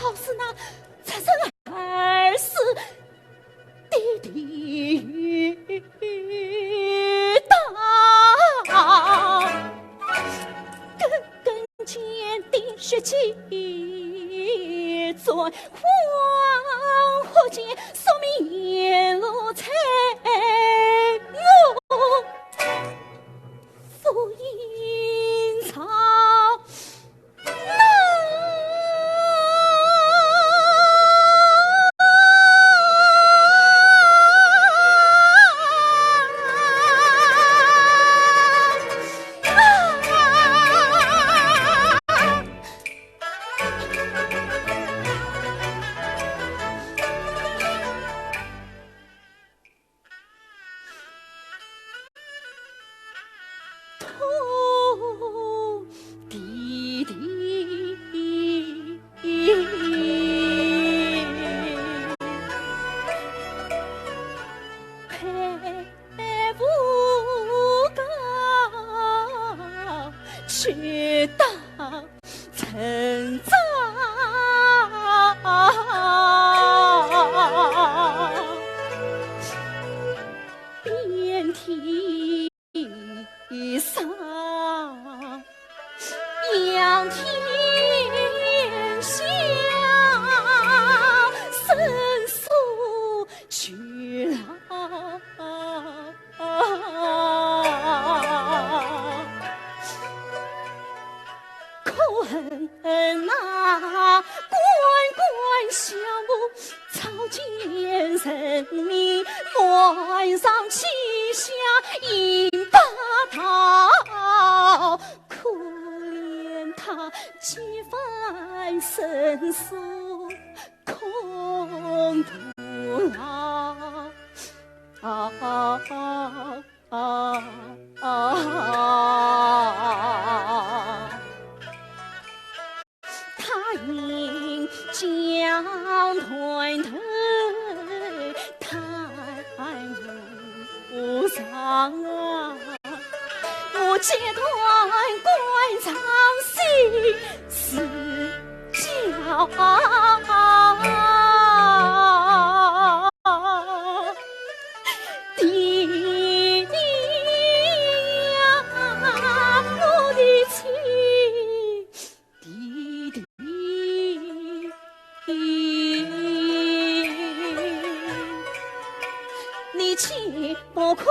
好似那出生二十的地道，根根尖的血迹在黄河间，宿命沿路在我。 复印朝南。土地的配不高，去到 成长。遍体伤，仰天笑，伸手去拉。 可恨那官官相护，草菅人命，乱上欺下，引霸道。可怜他几番申诉，空徒劳。 啊啊啊啊！他因将断头，叹无常啊。我这段官场心事 叫爹爹呀，我的亲爹爹。你切不可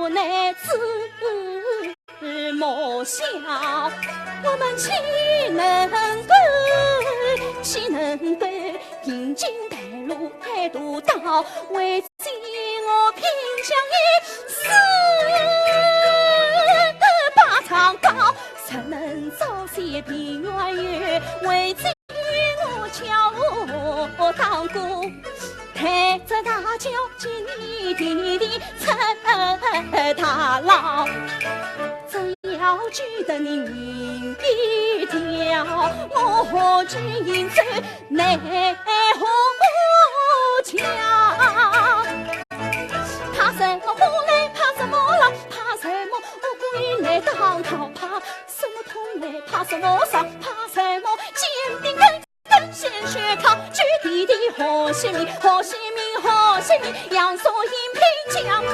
拿子 莫笑，我们岂能够，岂能够行进台路太多道，为此我拼将一死把长高，谁能早些平原远，为此我叫我当官。 抬着大轿，千里地里出大牢。只要救得你命一条，我何惧行走奈何桥？怕什么风雷，怕什么浪，怕什么乌龟来当道，怕什么痛来，怕什么伤，怕什么坚冰跟 跟鲜血淌，救爹爹好性命，好性命，好性命，阳寿延绵，将爹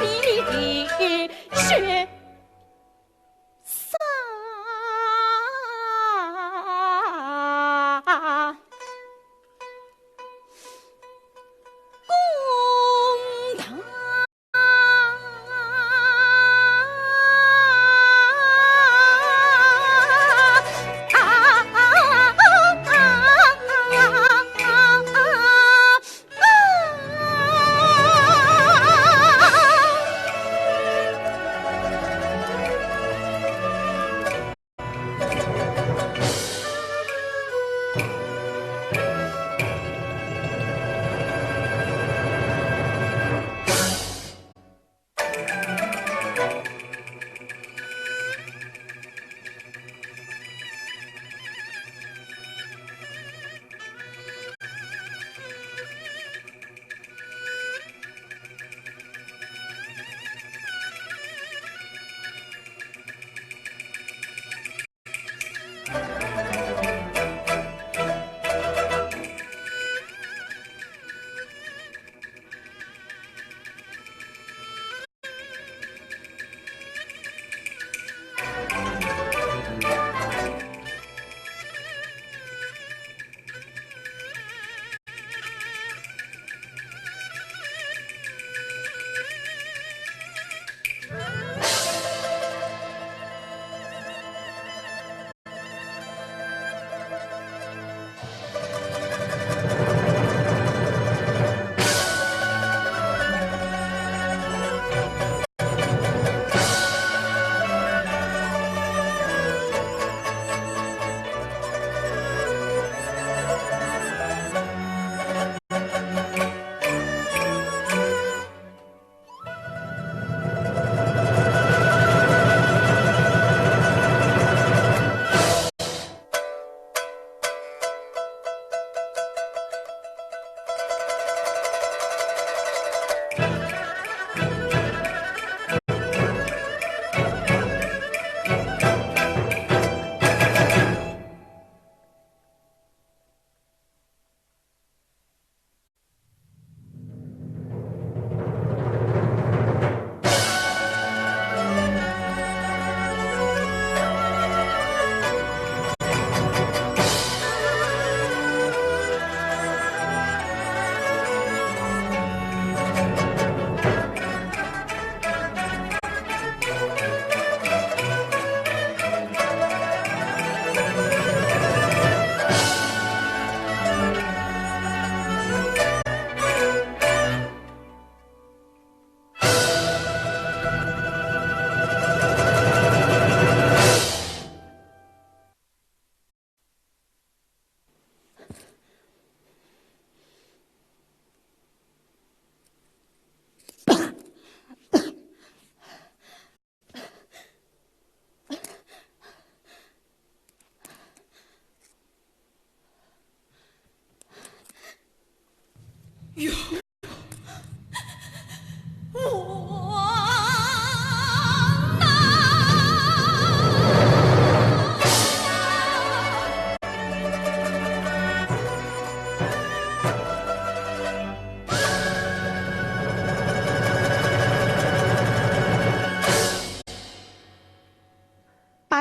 爹血洒。公堂。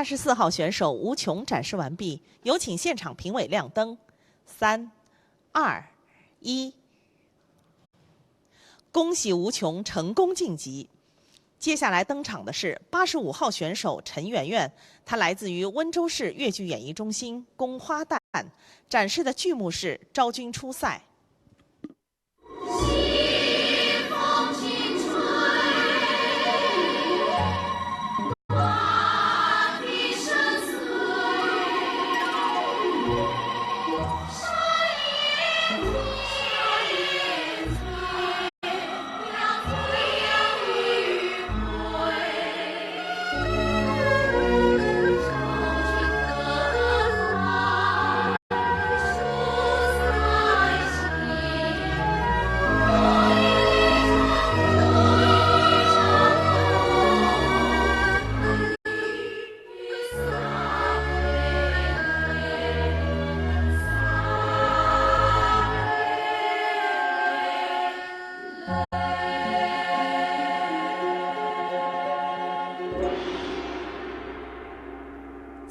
八十四号选手无穷展示完毕，有请现场评委亮灯。三、二、一。恭喜无穷成功晋级。接下来登场的是八十五号选手陈圆圆，她来自于温州市越剧演艺中心宫花旦，展示的剧目是《昭君出塞》。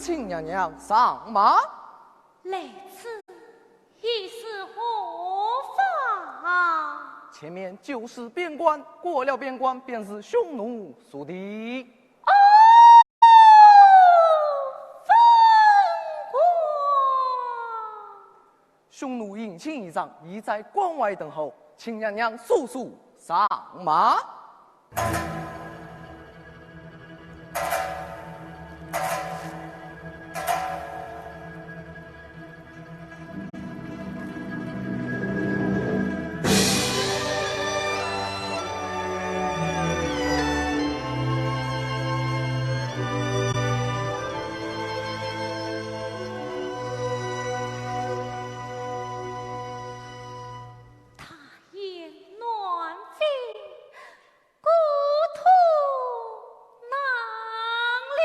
请娘娘上马。 来此意是何方？前面就是边关，过了边关便是匈奴属地。哦，封官！匈奴营请已上，已在关外等候，请娘娘速速上马。 大雁南飞，故土难离。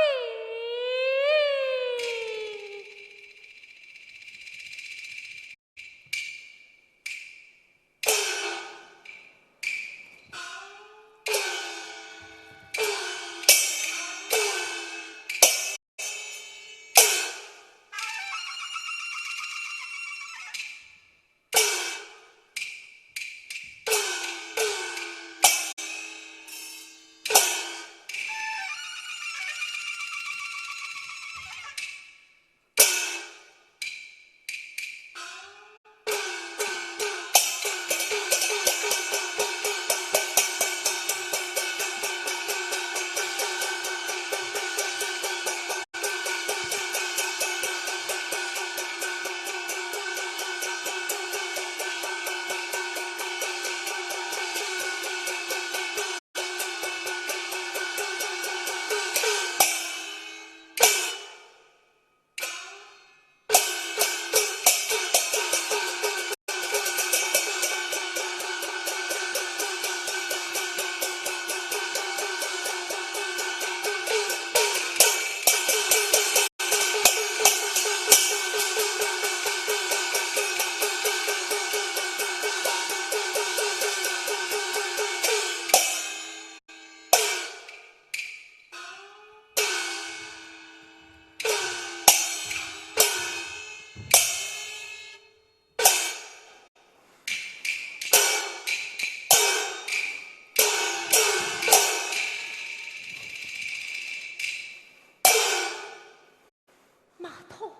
马童，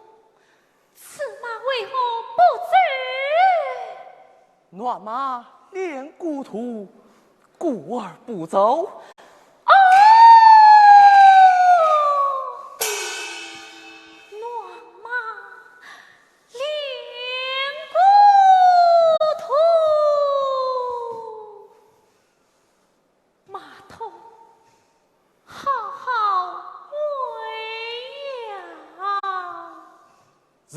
此马为何不走？暖马恋故土，故而不走。哦，暖马 恋故土，马童，好好问呀。是。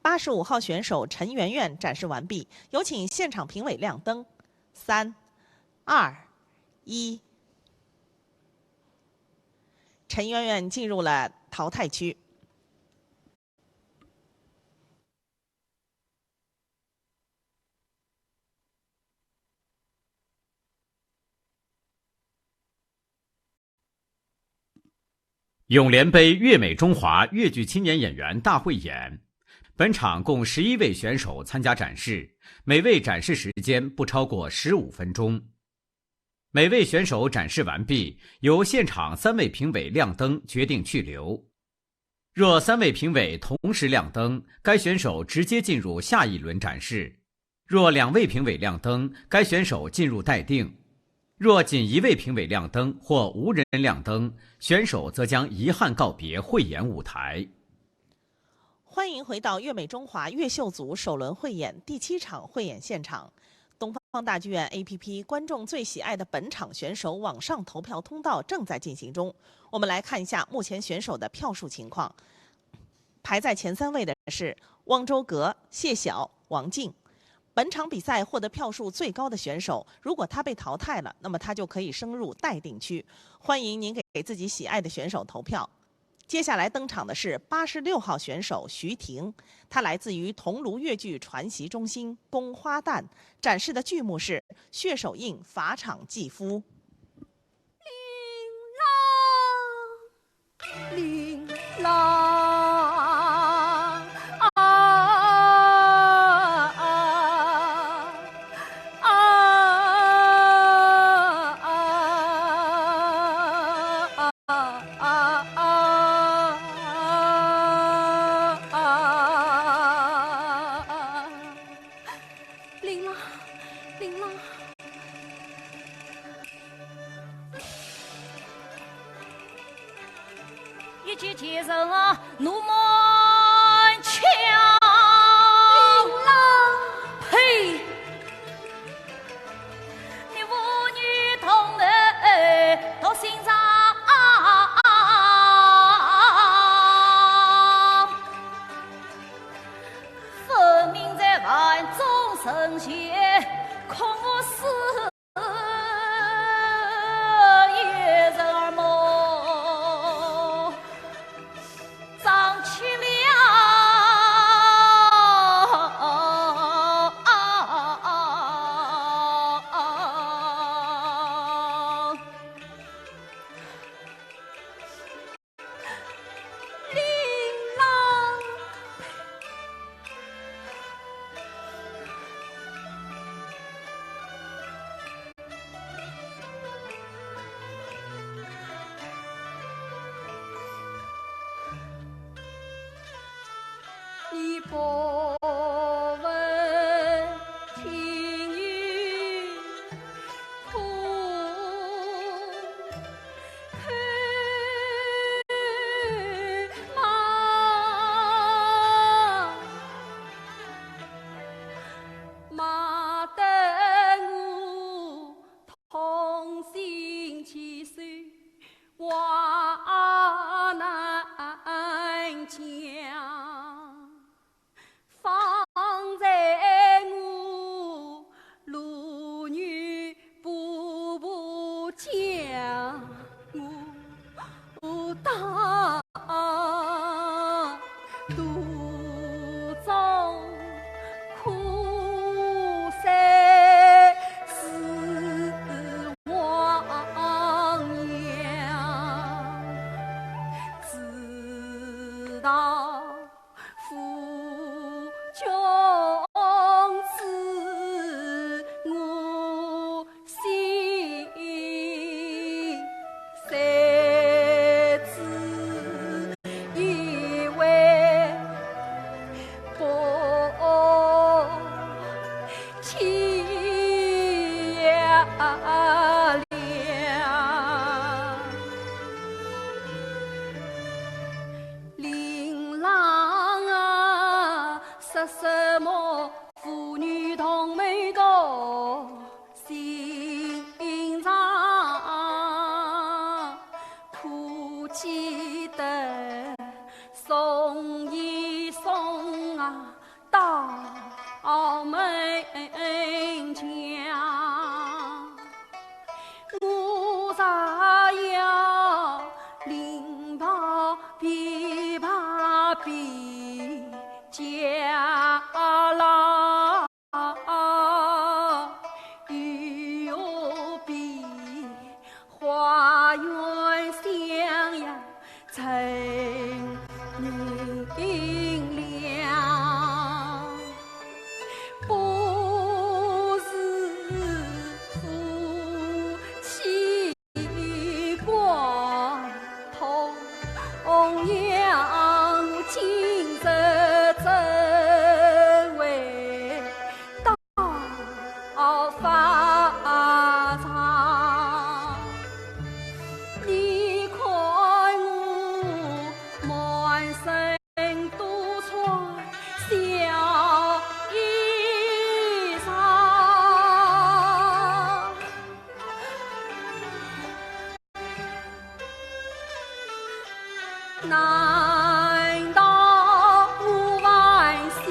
八十五号选手陈圆圆展示完毕，有请现场评委亮灯。三、二、一，陈圆圆进入了淘汰区。 泳联杯粤美中华越剧青年演员大汇演，本场共十一位选手参加展示，每位展示时间不超过十五分钟。每位选手展示完毕，由现场三位评委亮灯决定去留。若三位评委同时亮灯，该选手直接进入下一轮展示。若两位评委亮灯，该选手进入待定；若仅一位评委亮灯或无人亮灯，选手则将遗憾告别汇演舞台。欢迎回到《乐美中华》越秀组首轮汇演第七场汇演现场。东方大剧院 A P P 观众最喜爱的本场选手网上投票通道正在进行中，我们来看一下目前选手的票数情况。排在前三位的是汪周格、谢晓、王静。本场比赛获得票数最高的选手，如果他被淘汰了，那么他就可以升入待定区。欢迎您给自己喜爱的选手投票。接下来登场的是八十六号选手徐婷，她来自于桐庐越剧传习中心《宫花旦》，展示的剧目是《血手印法场祭夫》。一骑千人啊，怒满腔。呸！你舞女同门，独心肠。分明在万众人前，恐我死。难道我还想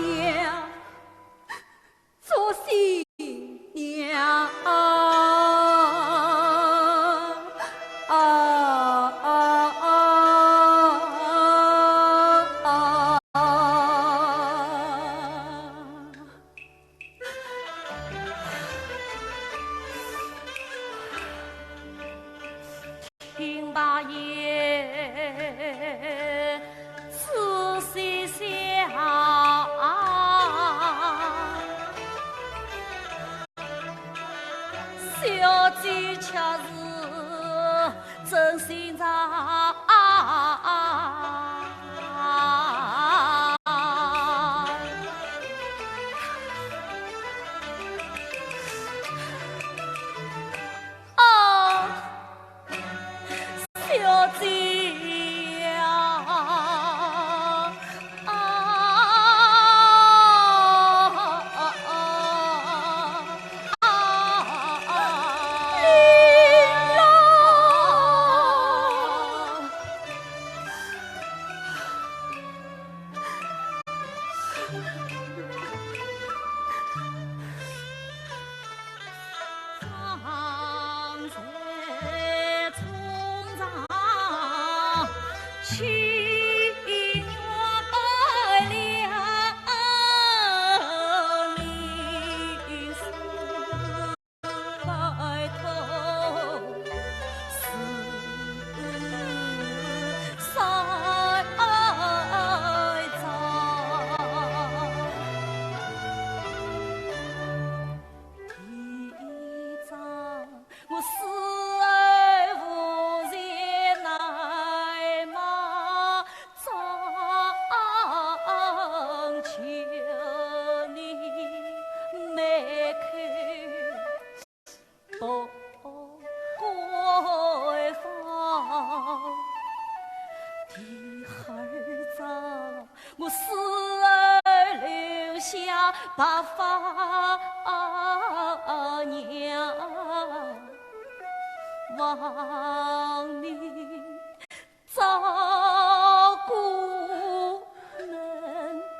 做新娘啊？啊啊啊啊啊！ 听罢言，仔细想，小姐却是真心肠。 啊，小姐呀，啊，啊，啊，啊，啊，林郎。 我死后无钱来买葬，求你开口不开放。第二桩，我死后留下白发娘，望你照顾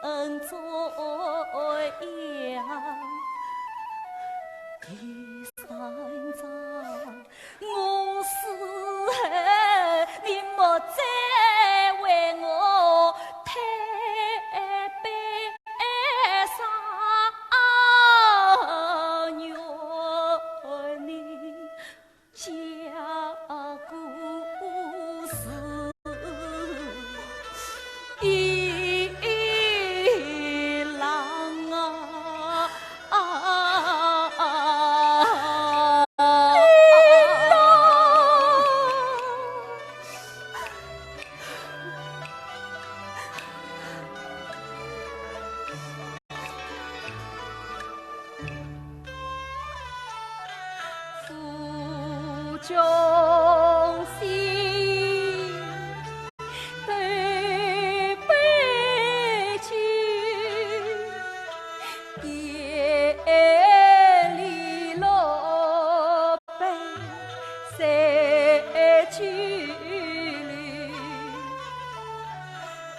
能做样。第三桩，我死后你莫再为我推杯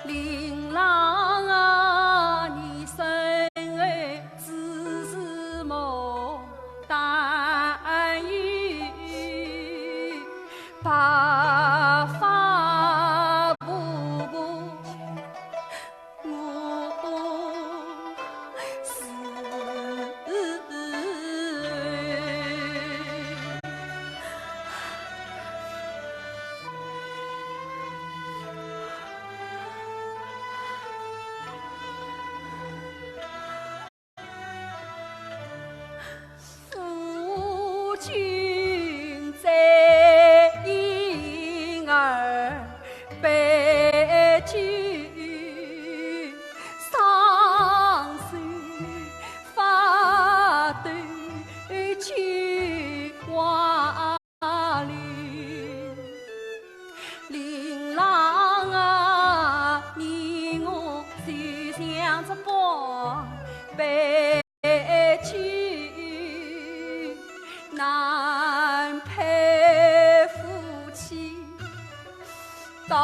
林郎啊，你身后只是牡丹玉，白发婆婆。 我是夫君在莺儿背后，双手发抖，泪汪汪。 林郎啊，你我就像这半杯酒，难配夫妻到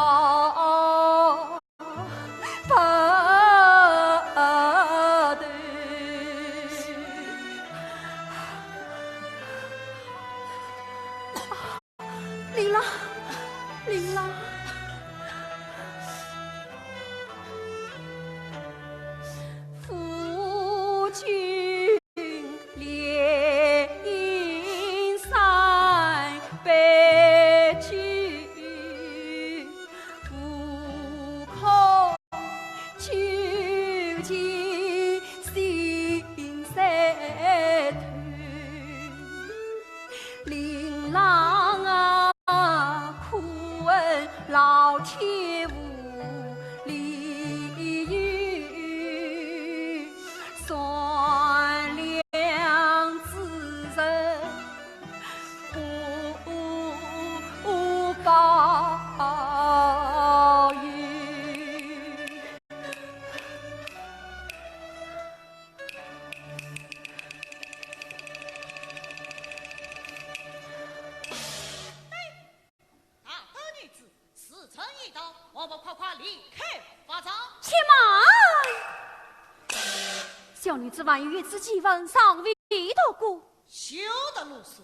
子还有一支祭文尚未读过。休得啰嗦。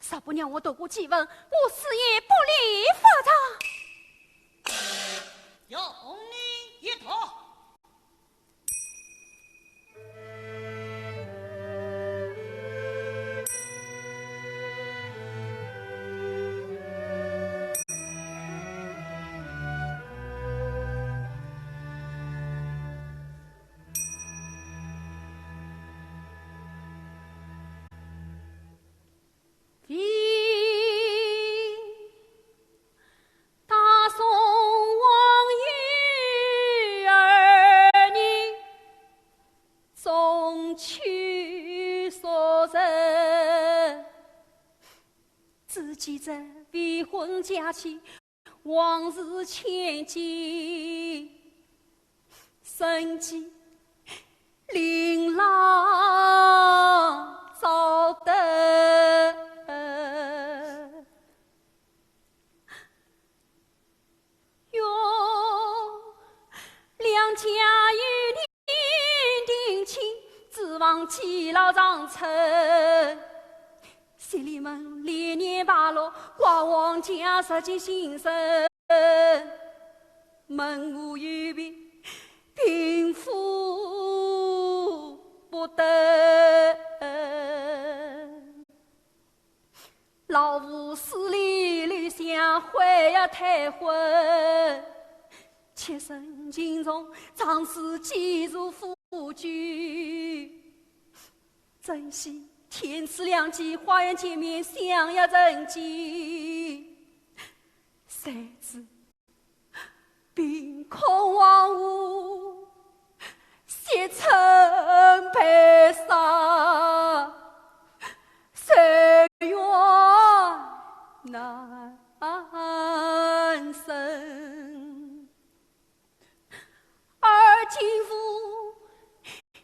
若不让我读过祭文，我誓言不立法场。容你一读。 为大宋王爷儿女，中秋所成。只记得未婚佳期，往事千千，生计 令郎早登。哟，两家有年定亲，指望耆老长成。 十里门连年败落，寡王家日渐兴盛，门户有别，贫富不登。老夫势利留下悔呀退婚，妾身敬重长子继承夫君。 珍惜天赐良机，花园见面，相约成亲。谁知凭空荒芜，雪村被杀，岁月难生。 而今父，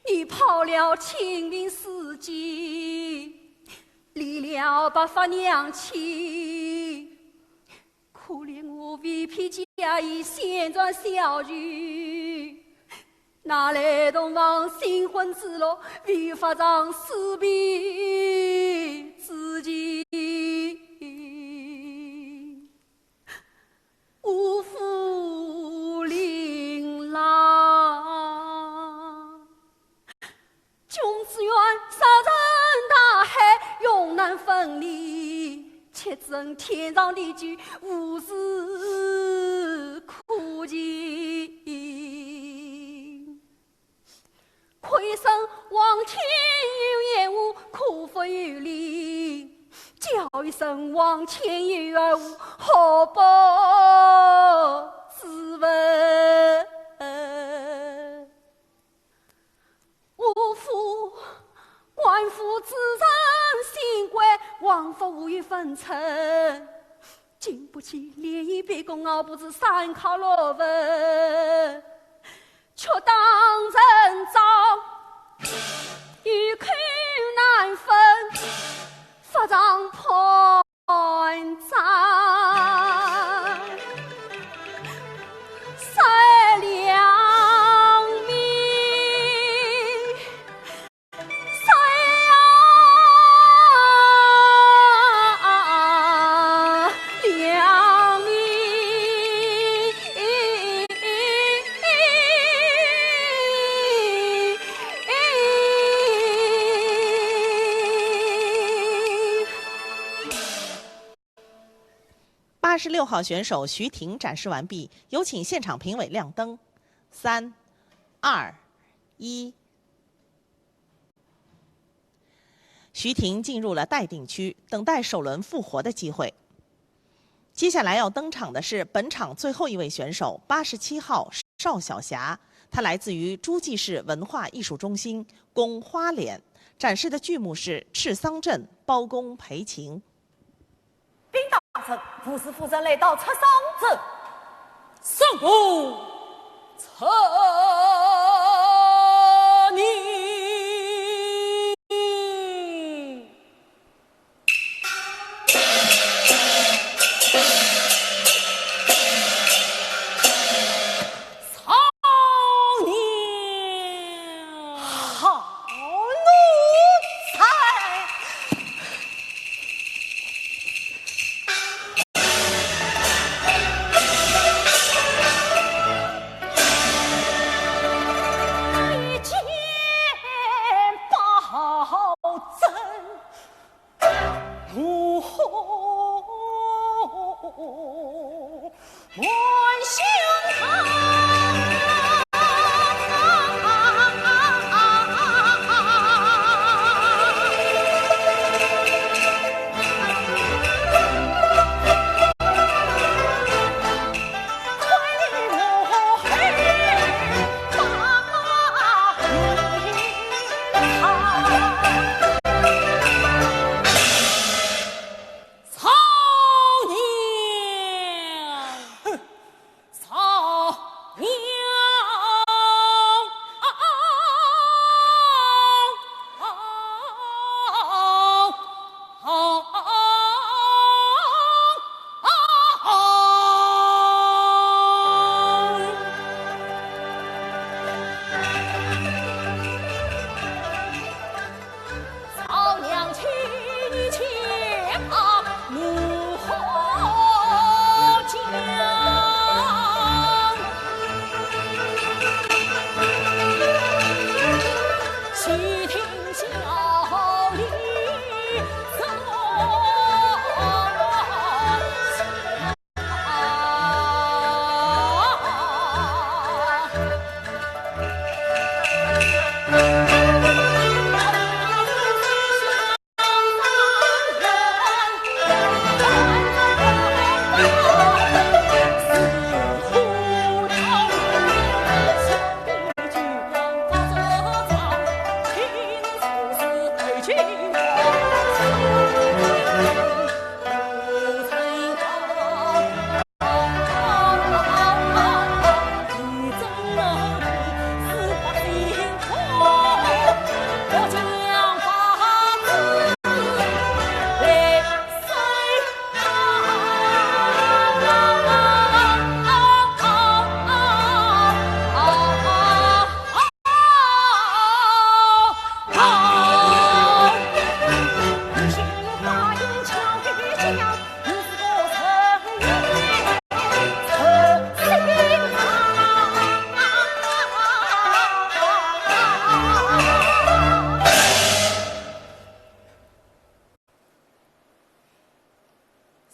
你抛了清贫世迹，离了白发娘妻，可怜我未配佳人，闲转小居，哪来同房新婚之乐，未发长势必之期。 无福临老，君子远，石沉大海，永难分离。且憎天长地久，无事可期。 可一声望天有言无，可复有礼？叫一声望天有耳无，何不自问？无福，官府之人心贵，王法无有分寸。 经不起联姻逼供，熬不住三考六问，却当真招，有口难分，法场判斩，杀良民。 八十六号选手徐婷展示完毕，有请现场评委亮灯。三、二、一。 徐婷进入了待定区，等待首轮复活的机会。接下来要登场的是本场最后一位选手，八十七号邵晓霞，她来自于诸暨市文化艺术中心，宫花脸，展示的剧目是《赤桑镇》，包公赔情。 禀大人，吴氏夫人来到赤桑镇。上宫。曹娘！哼，曹娘！曹娘，请你且把怒火降，细听小李说。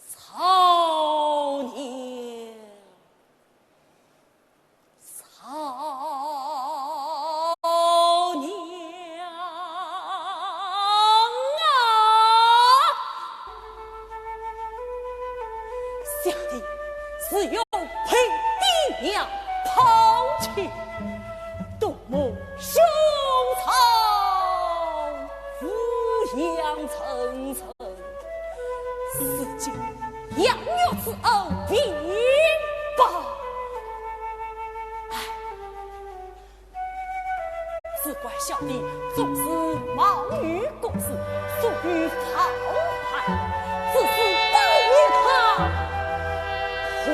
曹娘，曹娘啊！小弟自幼被爹娘抛弃，独母兄长抚养成人。 如今养育之恩并报。唉，只怪小弟总是忙于公事，疏于防范，自是不应他，还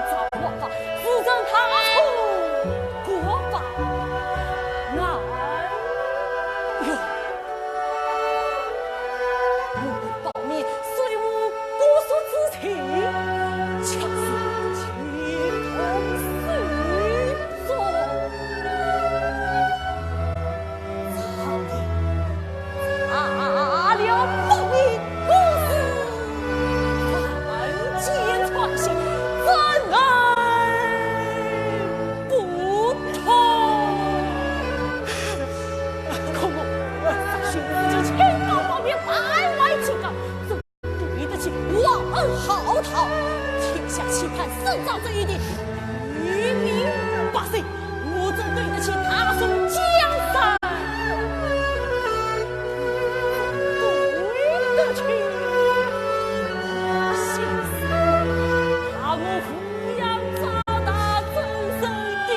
朝还法，自认大错过吧。哎哟！ 我的暴虐虽无姑苏之情，却是情同手足。曹操了暴虐公事，万箭穿心，怎能不痛？ 可我杀兄之仇，千刀万剐，百万金刚，怎对得起皇恩浩荡？天下期盼首长这一点愚民百姓，我怎对得起大宋江山？对得起，心思把我抚养长大终身的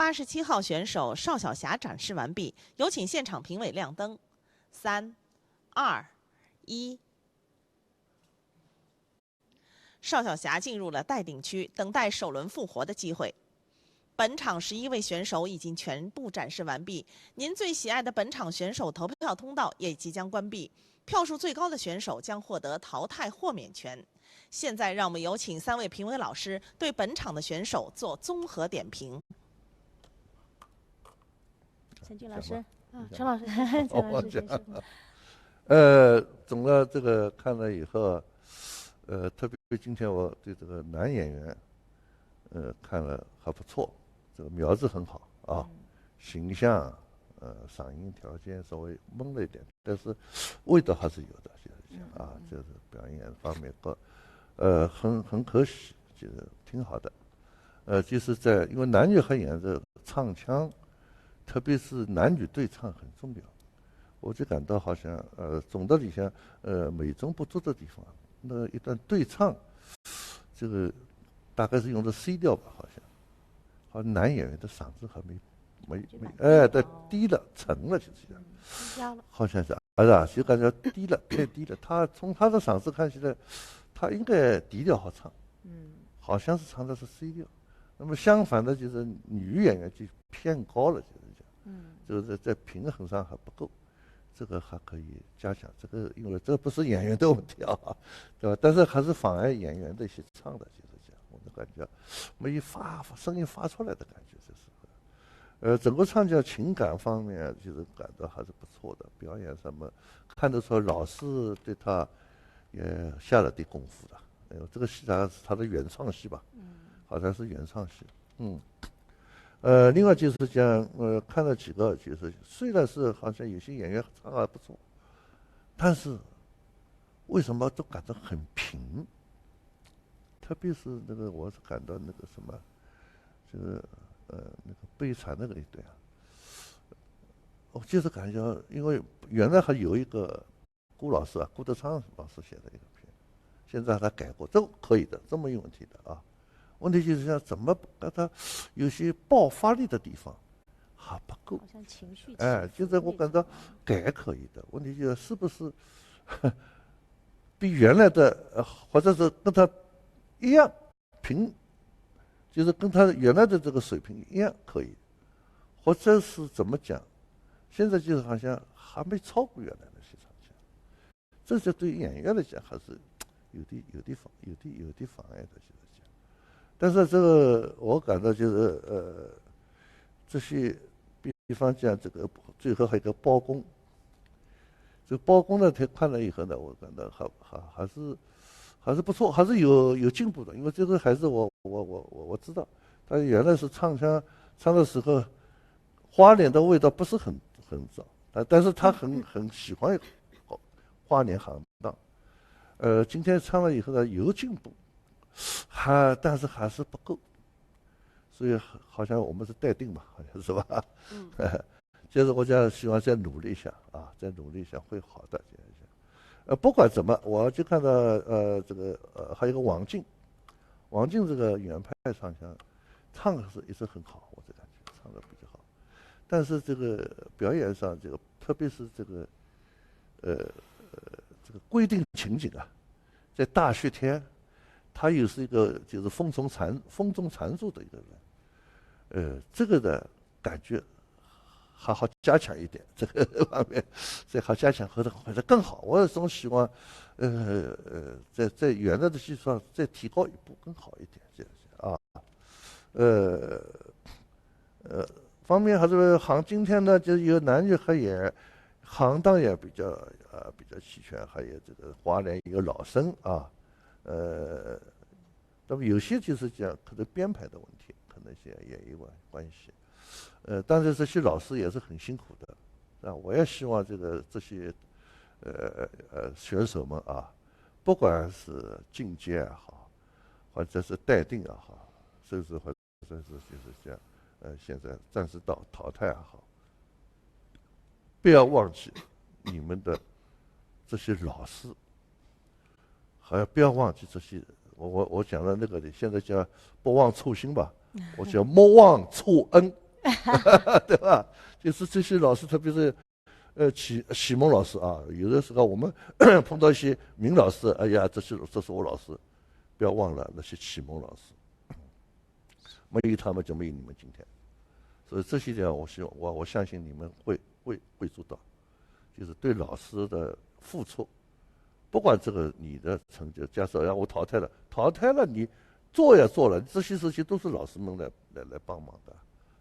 八十七号选手邵晓霞展示完毕，有请现场评委亮灯。三、二、一。邵晓霞进入了待定区，等待首轮复活的机会。本场十一位选手已经全部展示完毕，您最喜爱的本场选手投票通道也即将关闭，票数最高的选手将获得淘汰豁免权。现在让我们有请三位评委老师对本场的选手做综合点评。陈俊老师。啊，陈老师，陈老师，先生。呃，总的这个看了以后，呃，特别今天我对这个男演员，呃，看了还不错，这个苗子很好啊，形象，呃，嗓音条件稍微闷了一点，但是味道还是有的，就是讲啊，就是表演方面各，呃，很，很可喜，就是挺好的。呃，就是在，因为男女合演的唱腔，特别是男女对唱很重要。我就感到好像，呃，总的理想，呃，美中不足的地方，那一段对唱，这个大概是用的C调吧，好像，好像男演员的嗓子还没，没，没，哎，在低了，沉了，就是这样。好像是，啊，是啊，就感觉低了，太低了。他从他的嗓子看起来，他应该低调好唱，嗯，好像是唱的是C调。那么相反的，就是女演员就偏高了，就是讲，嗯，就是在平衡上还不够，这个还可以加强。这个因为这不是演员的问题啊，对吧？但是还是妨碍演员的一些唱的，就是讲，我的感觉，没有发，声音发出来的感觉，就是。呃，整个唱腔情感方面，就是感到还是不错的，表演什么看得出老师对他也下了点功夫的。哎呦，这个戏好像是他的原创戏吧？嗯，好像是原创戏。嗯，呃，另外就是讲，呃，看了几个，就是虽然是好像有些演员唱还不错，但是为什么都感到很平？特别是那个，我是感到那个什么，就是呃那个悲惨那个一对啊，我就是感觉，因为原来还有一个顾老师啊，顾德昌老师写的一个片，现在他改过，这可以的，这没问题的啊。问题就是讲怎么把他有些爆发力的地方还不够，好像情绪，哎，现在我感到改可以的，问题就是是不是比原来的，呃，或者是跟他一样平，就是跟他原来的这个水平一样可以，或者是怎么讲？现在就是好像还没超过原来的西唱家，这就对演员来讲还是有点有点妨有点有点妨碍的，现在讲。但是这个我感到就是呃，这些比方讲这个最后还有一个包公，这包公呢，他看了以后呢，我感到还还还是还是不错，还是有有进步的，因为这个还是我我我我我知道，他原来是唱腔唱的时候，花脸的味道不是很很重，但但是他很很喜欢花脸行当，呃，今天唱了以后呢，有进步，还但是还是不够，所以好像我们是待定吧，好像是吧？嗯。就是我讲希望再努力一下啊，再努力一下会好的，这样一下。呃，不管怎么，我就看到呃这个呃还有一个王静，王静这个原派唱腔，唱是一直很好，我这感觉唱的比较好，但是这个表演上这个特别是这个呃这个规定情景啊，在大雪天，他又是一个就是风中残风中残烛的一个人，呃，这个的感觉还好加强一点，这个方面再好加强，或者或者更好。我总希望，呃呃，在在原来的基础上再提高一步，更好一点，这样啊，呃呃，方面还是行今天呢，就是有男女合演，行当也比较啊比较齐全，还有这个花脸有老生啊，呃，那么有些就是讲可能编排的问题，可能也也有关关系。呃，但是这些老师也是很辛苦的，啊，我也希望这个这些呃呃选手们啊，不管是进阶也好，或者是待定也好，甚至或者是就是讲呃现在暂时淘淘汰也好，不要忘记你们的这些老师，还要不要忘记这些，我我我讲的那个的，现在叫不忘初心吧，我叫莫忘初恩，对吧？就是这些老师，特别是呃启启蒙老师啊，有的时候我们碰到一些名老师，哎呀，这是这是我老师，不要忘了那些启蒙老师，没有他们就没有你们今天。所以这些点，我希望我我相信你们会会会做到，就是对老师的付出，不管这个你的成就，假设让我淘汰了，淘汰了你做也做了，这些事情都是老师们来来来帮忙的，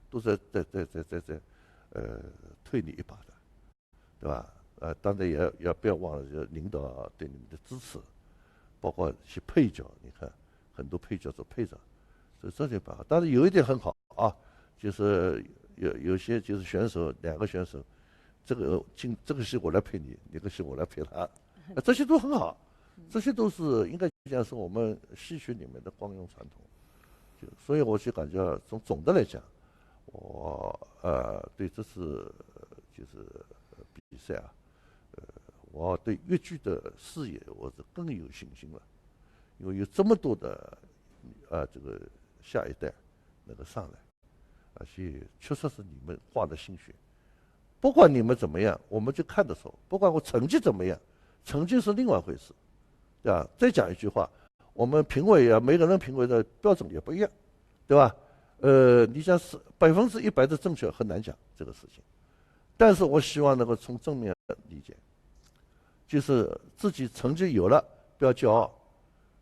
都在在在在在在呃推你一把的，对吧？呃，当然也要也要不要忘了，就是领导对你们的支持，包括一些配角，你看很多配角做配角，所以这些办法。但是有一点很好啊，就是有有些就是选手两个选手，这个进这个戏我来配你，那个戏我来配他，呃这些都很好，这些都是应该讲是我们戏曲里面的光荣传统。就所以我就感觉从总的来讲，我呃对这次呃就是呃比赛啊，呃我对越剧的视野我是更有信心了，因为有这么多的啊这个下一代能够上来，而且确实是你们花了心血，不管你们怎么样，我们就看得出，不管我成绩怎么样，成绩是另外回事，对吧？再讲一句话，我们评委啊，每个人评委的标准也不一样，对吧？呃，你讲是百分之一百的正确很难讲这个事情，但是我希望能够从正面理解，就是自己成绩有了不要骄傲，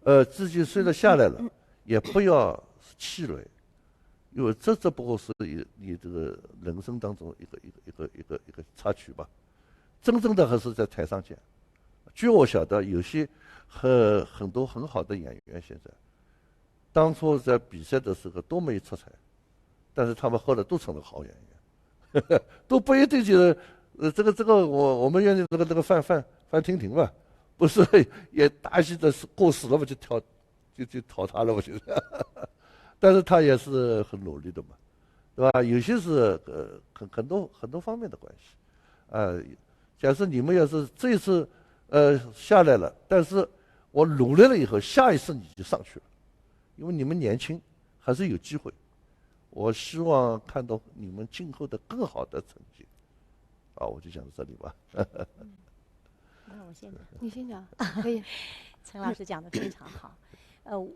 呃，自己虽然下来了，也不要气馁，因为这只不过是你你这个人生当中一个一个一个一个一个插曲吧。真正的还是在台上讲。据我晓得，有些很很多很好的演员，现在当初在比赛的时候都没出彩，但是他们后来都成了好演员，都不一定就是呃这个这个我我们院里那个那个范范范婷婷吧，不是也大戏的是过时了嘛，就挑就就淘汰了嘛，就是，但是他也是很努力的嘛，对吧？有些是呃很很多很多方面的关系，呃，假设你们要是这一次呃下来了，但是我努力了以后，下一次你就上去了，因为你们年轻，还是有机会。我希望看到你们今后的更好的成绩。啊，我就讲到这里吧。那我先讲。你先讲，可以。陈老师讲的非常好。呃，我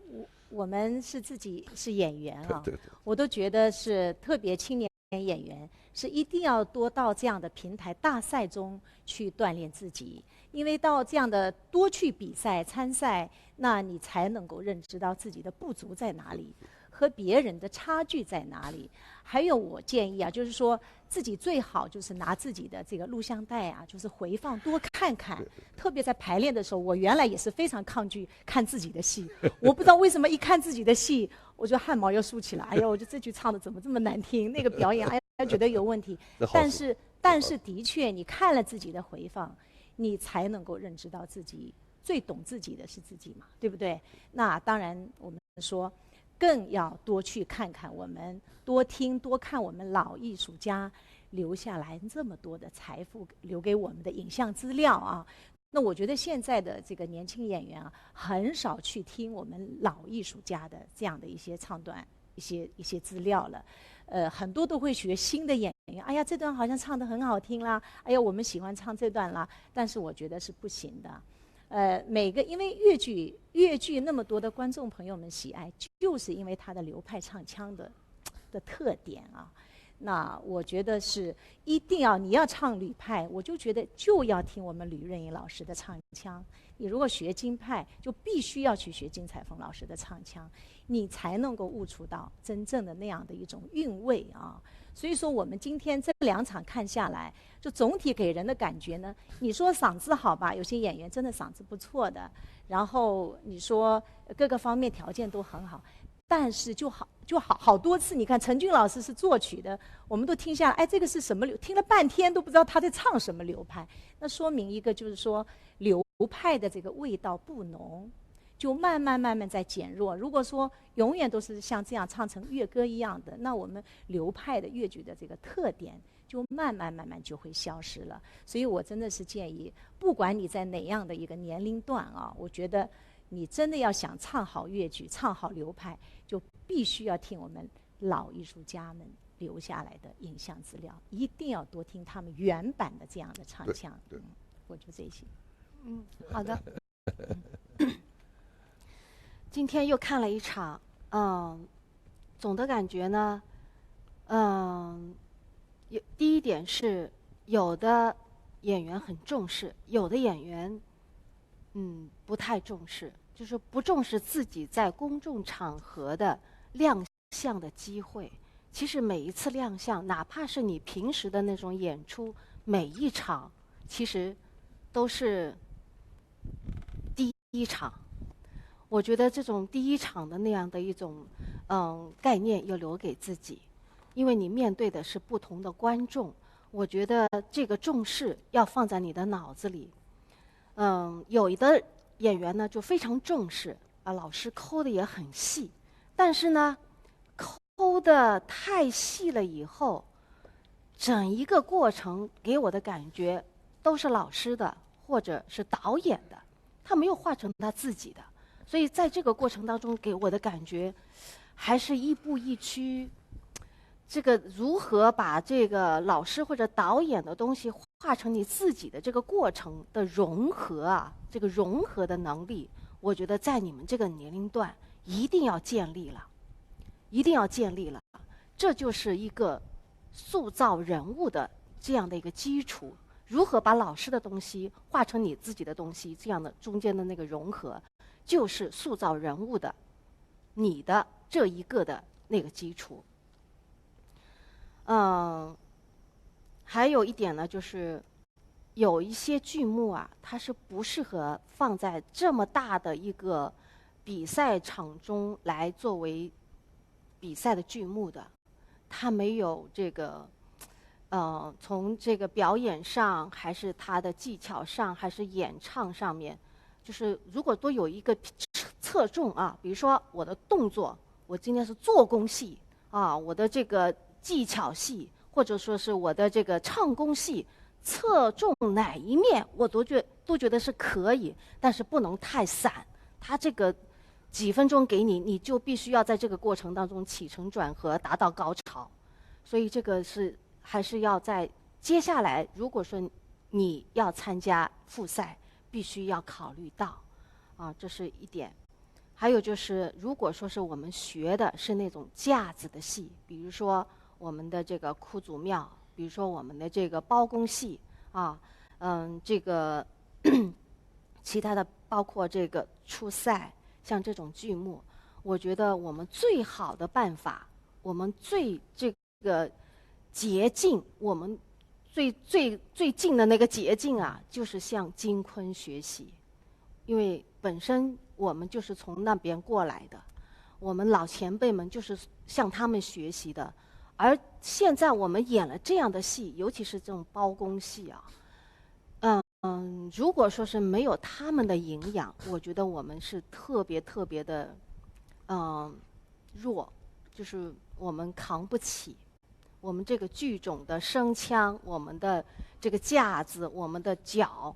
我们是自己是演员啊，对对对我都觉得是特别青年演员是一定要多到这样的平台大赛中去锻炼自己，因为到这样的多去比赛参赛，那你才能够认知到自己的不足在哪里，和别人的差距在哪里。还有我建议啊，就是说自己最好就是拿自己的这个录像带啊，就是回放多看看。特别在排练的时候，我原来也是非常抗拒看自己的戏，我不知道为什么一看自己的戏，我就汗毛要竖起来。哎呀，我就这句唱的怎么这么难听，那个表演，哎呀，觉得有问题。那好但是，但是的确，你看了自己的回放，你才能够认知到自己，最懂自己的是自己嘛，对不对？那当然，我们说更要多去看看我们，多听多看我们老艺术家留下来这么多的财富，留给我们的影像资料啊。那我觉得现在的这个年轻演员啊，很少去听我们老艺术家的这样的一些唱段、一些一些资料了。呃，很多都会学新的演员，哎呀，这段好像唱得很好听啦，哎呀，我们喜欢唱这段啦，但是我觉得是不行的。呃，每个因为越剧越剧那么多的观众朋友们喜爱，就是因为它的流派唱腔的的特点啊。那我觉得是一定要你要唱吕派，我就觉得就要听我们吕润英老师的唱腔。你如果学京派，就必须要去学金采风老师的唱腔，你才能够悟出到真正的那样的一种韵味啊。所以说，我们今天这两场看下来，就总体给人的感觉呢，你说嗓子好吧，有些演员真的嗓子不错的，然后你说各个方面条件都很好，但是就好就好好多次，你看陈俊老师是作曲的，我们都听下来，哎，这个是什么流？听了半天都不知道他在唱什么流派。那说明一个就是说流派的这个味道不浓，就慢慢慢慢在减弱。如果说永远都是像这样唱成越歌一样的，那我们流派的越剧的这个特点就慢慢慢慢就会消失了。所以我真的是建议，不管你在哪样的一个年龄段啊，我觉得你真的要想唱好越剧、唱好流派，就必须要听我们老艺术家们留下来的影像资料，一定要多听他们原版的这样的唱腔。对，我就这些。嗯，好的。今天又看了一场，嗯，总的感觉呢，嗯，有第一点是，有的演员很重视，有的演员，嗯，不太重视，就是不重视自己在公众场合的亮相的机会。其实每一次亮相，哪怕是你平时的那种演出，每一场其实都是第一场。我觉得这种第一场的那样的一种，嗯，概念要留给自己，因为你面对的是不同的观众。我觉得这个重视要放在你的脑子里。嗯，有的演员呢就非常重视啊，老师抠的也很细，但是呢，抠的太细了以后，整一个过程给我的感觉都是老师的或者是导演的，他没有画成他自己的。所以在这个过程当中，给我的感觉还是亦步亦趋。这个如何把这个老师或者导演的东西画成你自己的这个过程的融合啊，这个融合的能力，我觉得在你们这个年龄段一定要建立了，一定要建立了。这就是一个塑造人物的这样的一个基础。如何把老师的东西画成你自己的东西，这样的中间的那个融合，就是塑造人物的，你的这一个的那个基础。嗯，还有一点呢，就是有一些剧目啊，它是不适合放在这么大的一个比赛场中来作为比赛的剧目的，它没有这个。呃，从这个表演上，还是他的技巧上，还是演唱上面，就是如果都有一个侧重啊，比如说我的动作，我今天是做功戏啊，我的这个技巧戏，或者说是我的这个唱功戏，侧重哪一面，我都觉都觉得是可以，但是不能太散。他这个几分钟给你，你就必须要在这个过程当中起承转合，达到高潮。所以这个是还是要在接下来，如果说你要参加复赛，必须要考虑到，啊，这是一点。还有就是，如果说是我们学的是那种架子的戏，比如说我们的这个哭祖庙，比如说我们的这个包公戏啊，嗯，这个其他的包括这个出塞，像这种剧目，我觉得我们最好的办法，我们最这个捷径，我们最最最近的那个捷径啊，就是向金昆学习，因为本身我们就是从那边过来的，我们老前辈们就是向他们学习的，而现在我们演了这样的戏，尤其是这种包公戏啊，嗯，如果说是没有他们的营养，我觉得我们是特别特别的，嗯，弱，就是我们扛不起。我们这个剧种的声腔，我们的这个架子，我们的脚，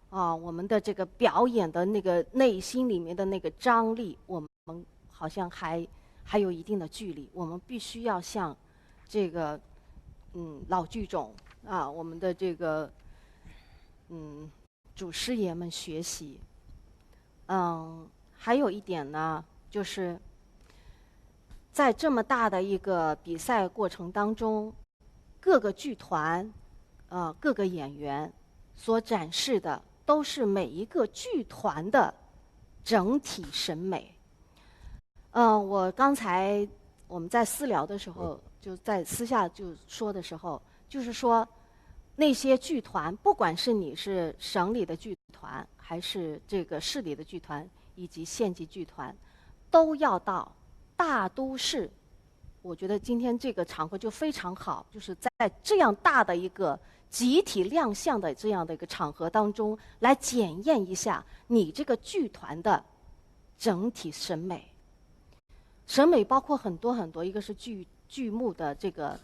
啊，我们的这个表演的那个内心里面的那个张力，我们好像还还有一定的距离。我们必须要向这个，嗯，老剧种啊，我们的这个，嗯，祖师爷们学习。嗯，还有一点呢，就是在这么大的一个比赛过程当中，各个剧团，呃，各个演员所展示的都是每一个剧团的整体审美。嗯，我刚才我们在私聊的时候，就在私下就说的时候，就是说，那些剧团，不管是你是省里的剧团，还是这个市里的剧团，以及县级剧团，都要到大都市。我觉得今天这个场合就非常好，就是在这样大的一个集体亮相的这样的一个场合当中，来检验一下你这个剧团的整体审美。审美包括很多很多，一个是剧剧目的这个，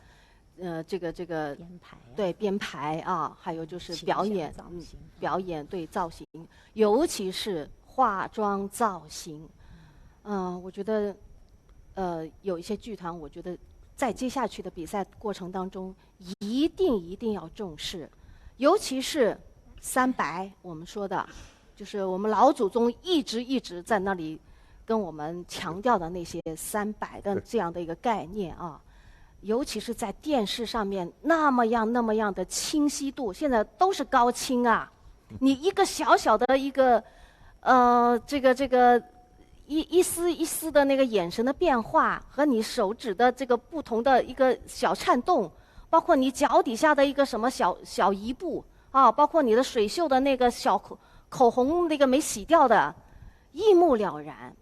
呃，这个这个编排啊对编排啊，还有就是形表演，象造嗯型，表演对造型，尤其是化妆造型，嗯、我觉得，呃，有一些剧团，我觉得在接下去的比赛过程当中，一定一定要重视，尤其是三白，我们说的，就是我们老祖宗一直一直在那里跟我们强调的那些三白的这样的一个概念啊，尤其是在电视上面那么样那么样的清晰度，现在都是高清啊，你一个小小的一个，呃，这个这个一一丝一丝的那个眼神的变化，和你手指的这个不同的一个小颤动，包括你脚底下的一个什么小小移步啊，包括你的水袖的那个小口口红那个没洗掉的，一目了然，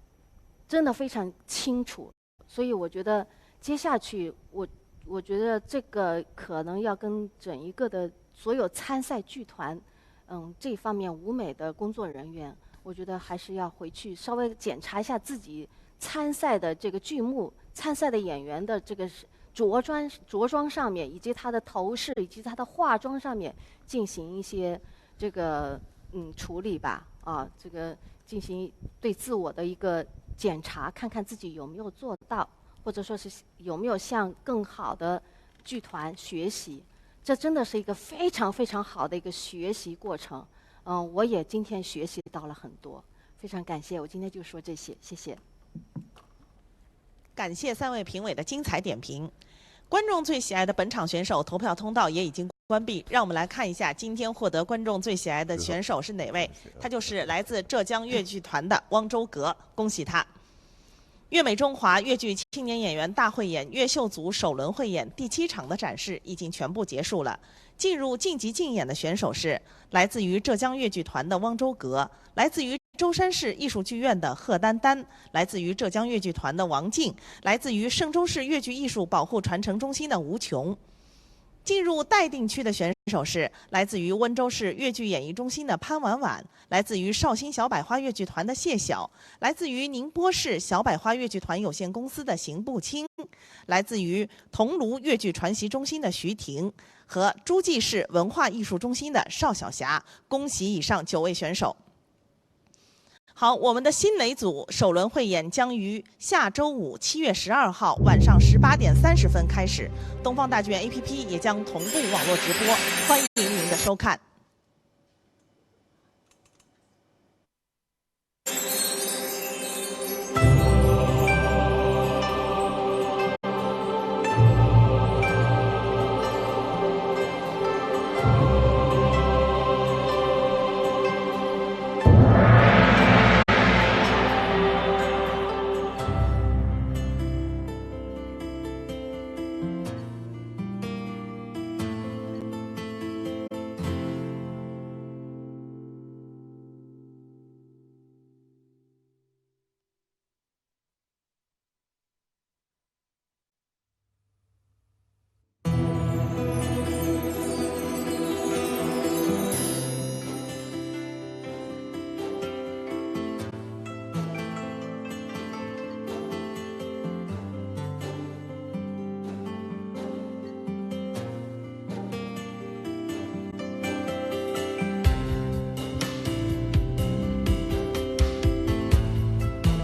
真的非常清楚。所以我觉得接下去我我觉得这个可能要跟整一个的所有参赛剧团，嗯，这方面舞美的工作人员，我觉得还是要回去稍微检查一下自己参赛的这个剧目、参赛的演员的这个着装着装上面，以及他的头饰以及他的化妆上面进行一些这个嗯处理吧，啊，这个进行对自我的一个检查，看看自己有没有做到，或者说是有没有向更好的剧团学习。这真的是一个非常非常好的一个学习过程。嗯，我也今天学习到了很多，非常感谢。我今天就说这些，谢谢。感谢三位评委的精彩点评。观众最喜爱的本场选手投票通道也已经关闭，让我们来看一下今天获得观众最喜爱的选手是哪位。他就是来自浙江越剧团的汪周格，恭喜他。越美中华越剧青年演员大汇演越秀组首轮汇演第七场的展示已经全部结束了。进入晋级竞演的选手是来自于浙江越剧团的汪周格，来自于舟山市艺术剧院的贺丹丹，来自于浙江越剧团的王静，来自于嵊州市越剧艺术保护传承中心的吴琼。进入待定区的选手是来自于温州市越剧演艺中心的潘婉婉，来自于绍兴小百花越剧团的谢晓，来自于宁波市小百花越剧团有限公司的邢步青，来自于桐庐越剧传习中心的徐婷和诸暨市文化艺术中心的邵晓霞。恭喜以上九位选手。好，我们的新蕾组首轮汇演将于下周五，七月十二号晚上十八点三十分开始，东方大剧院A P P也将同步网络直播，欢迎您的收看。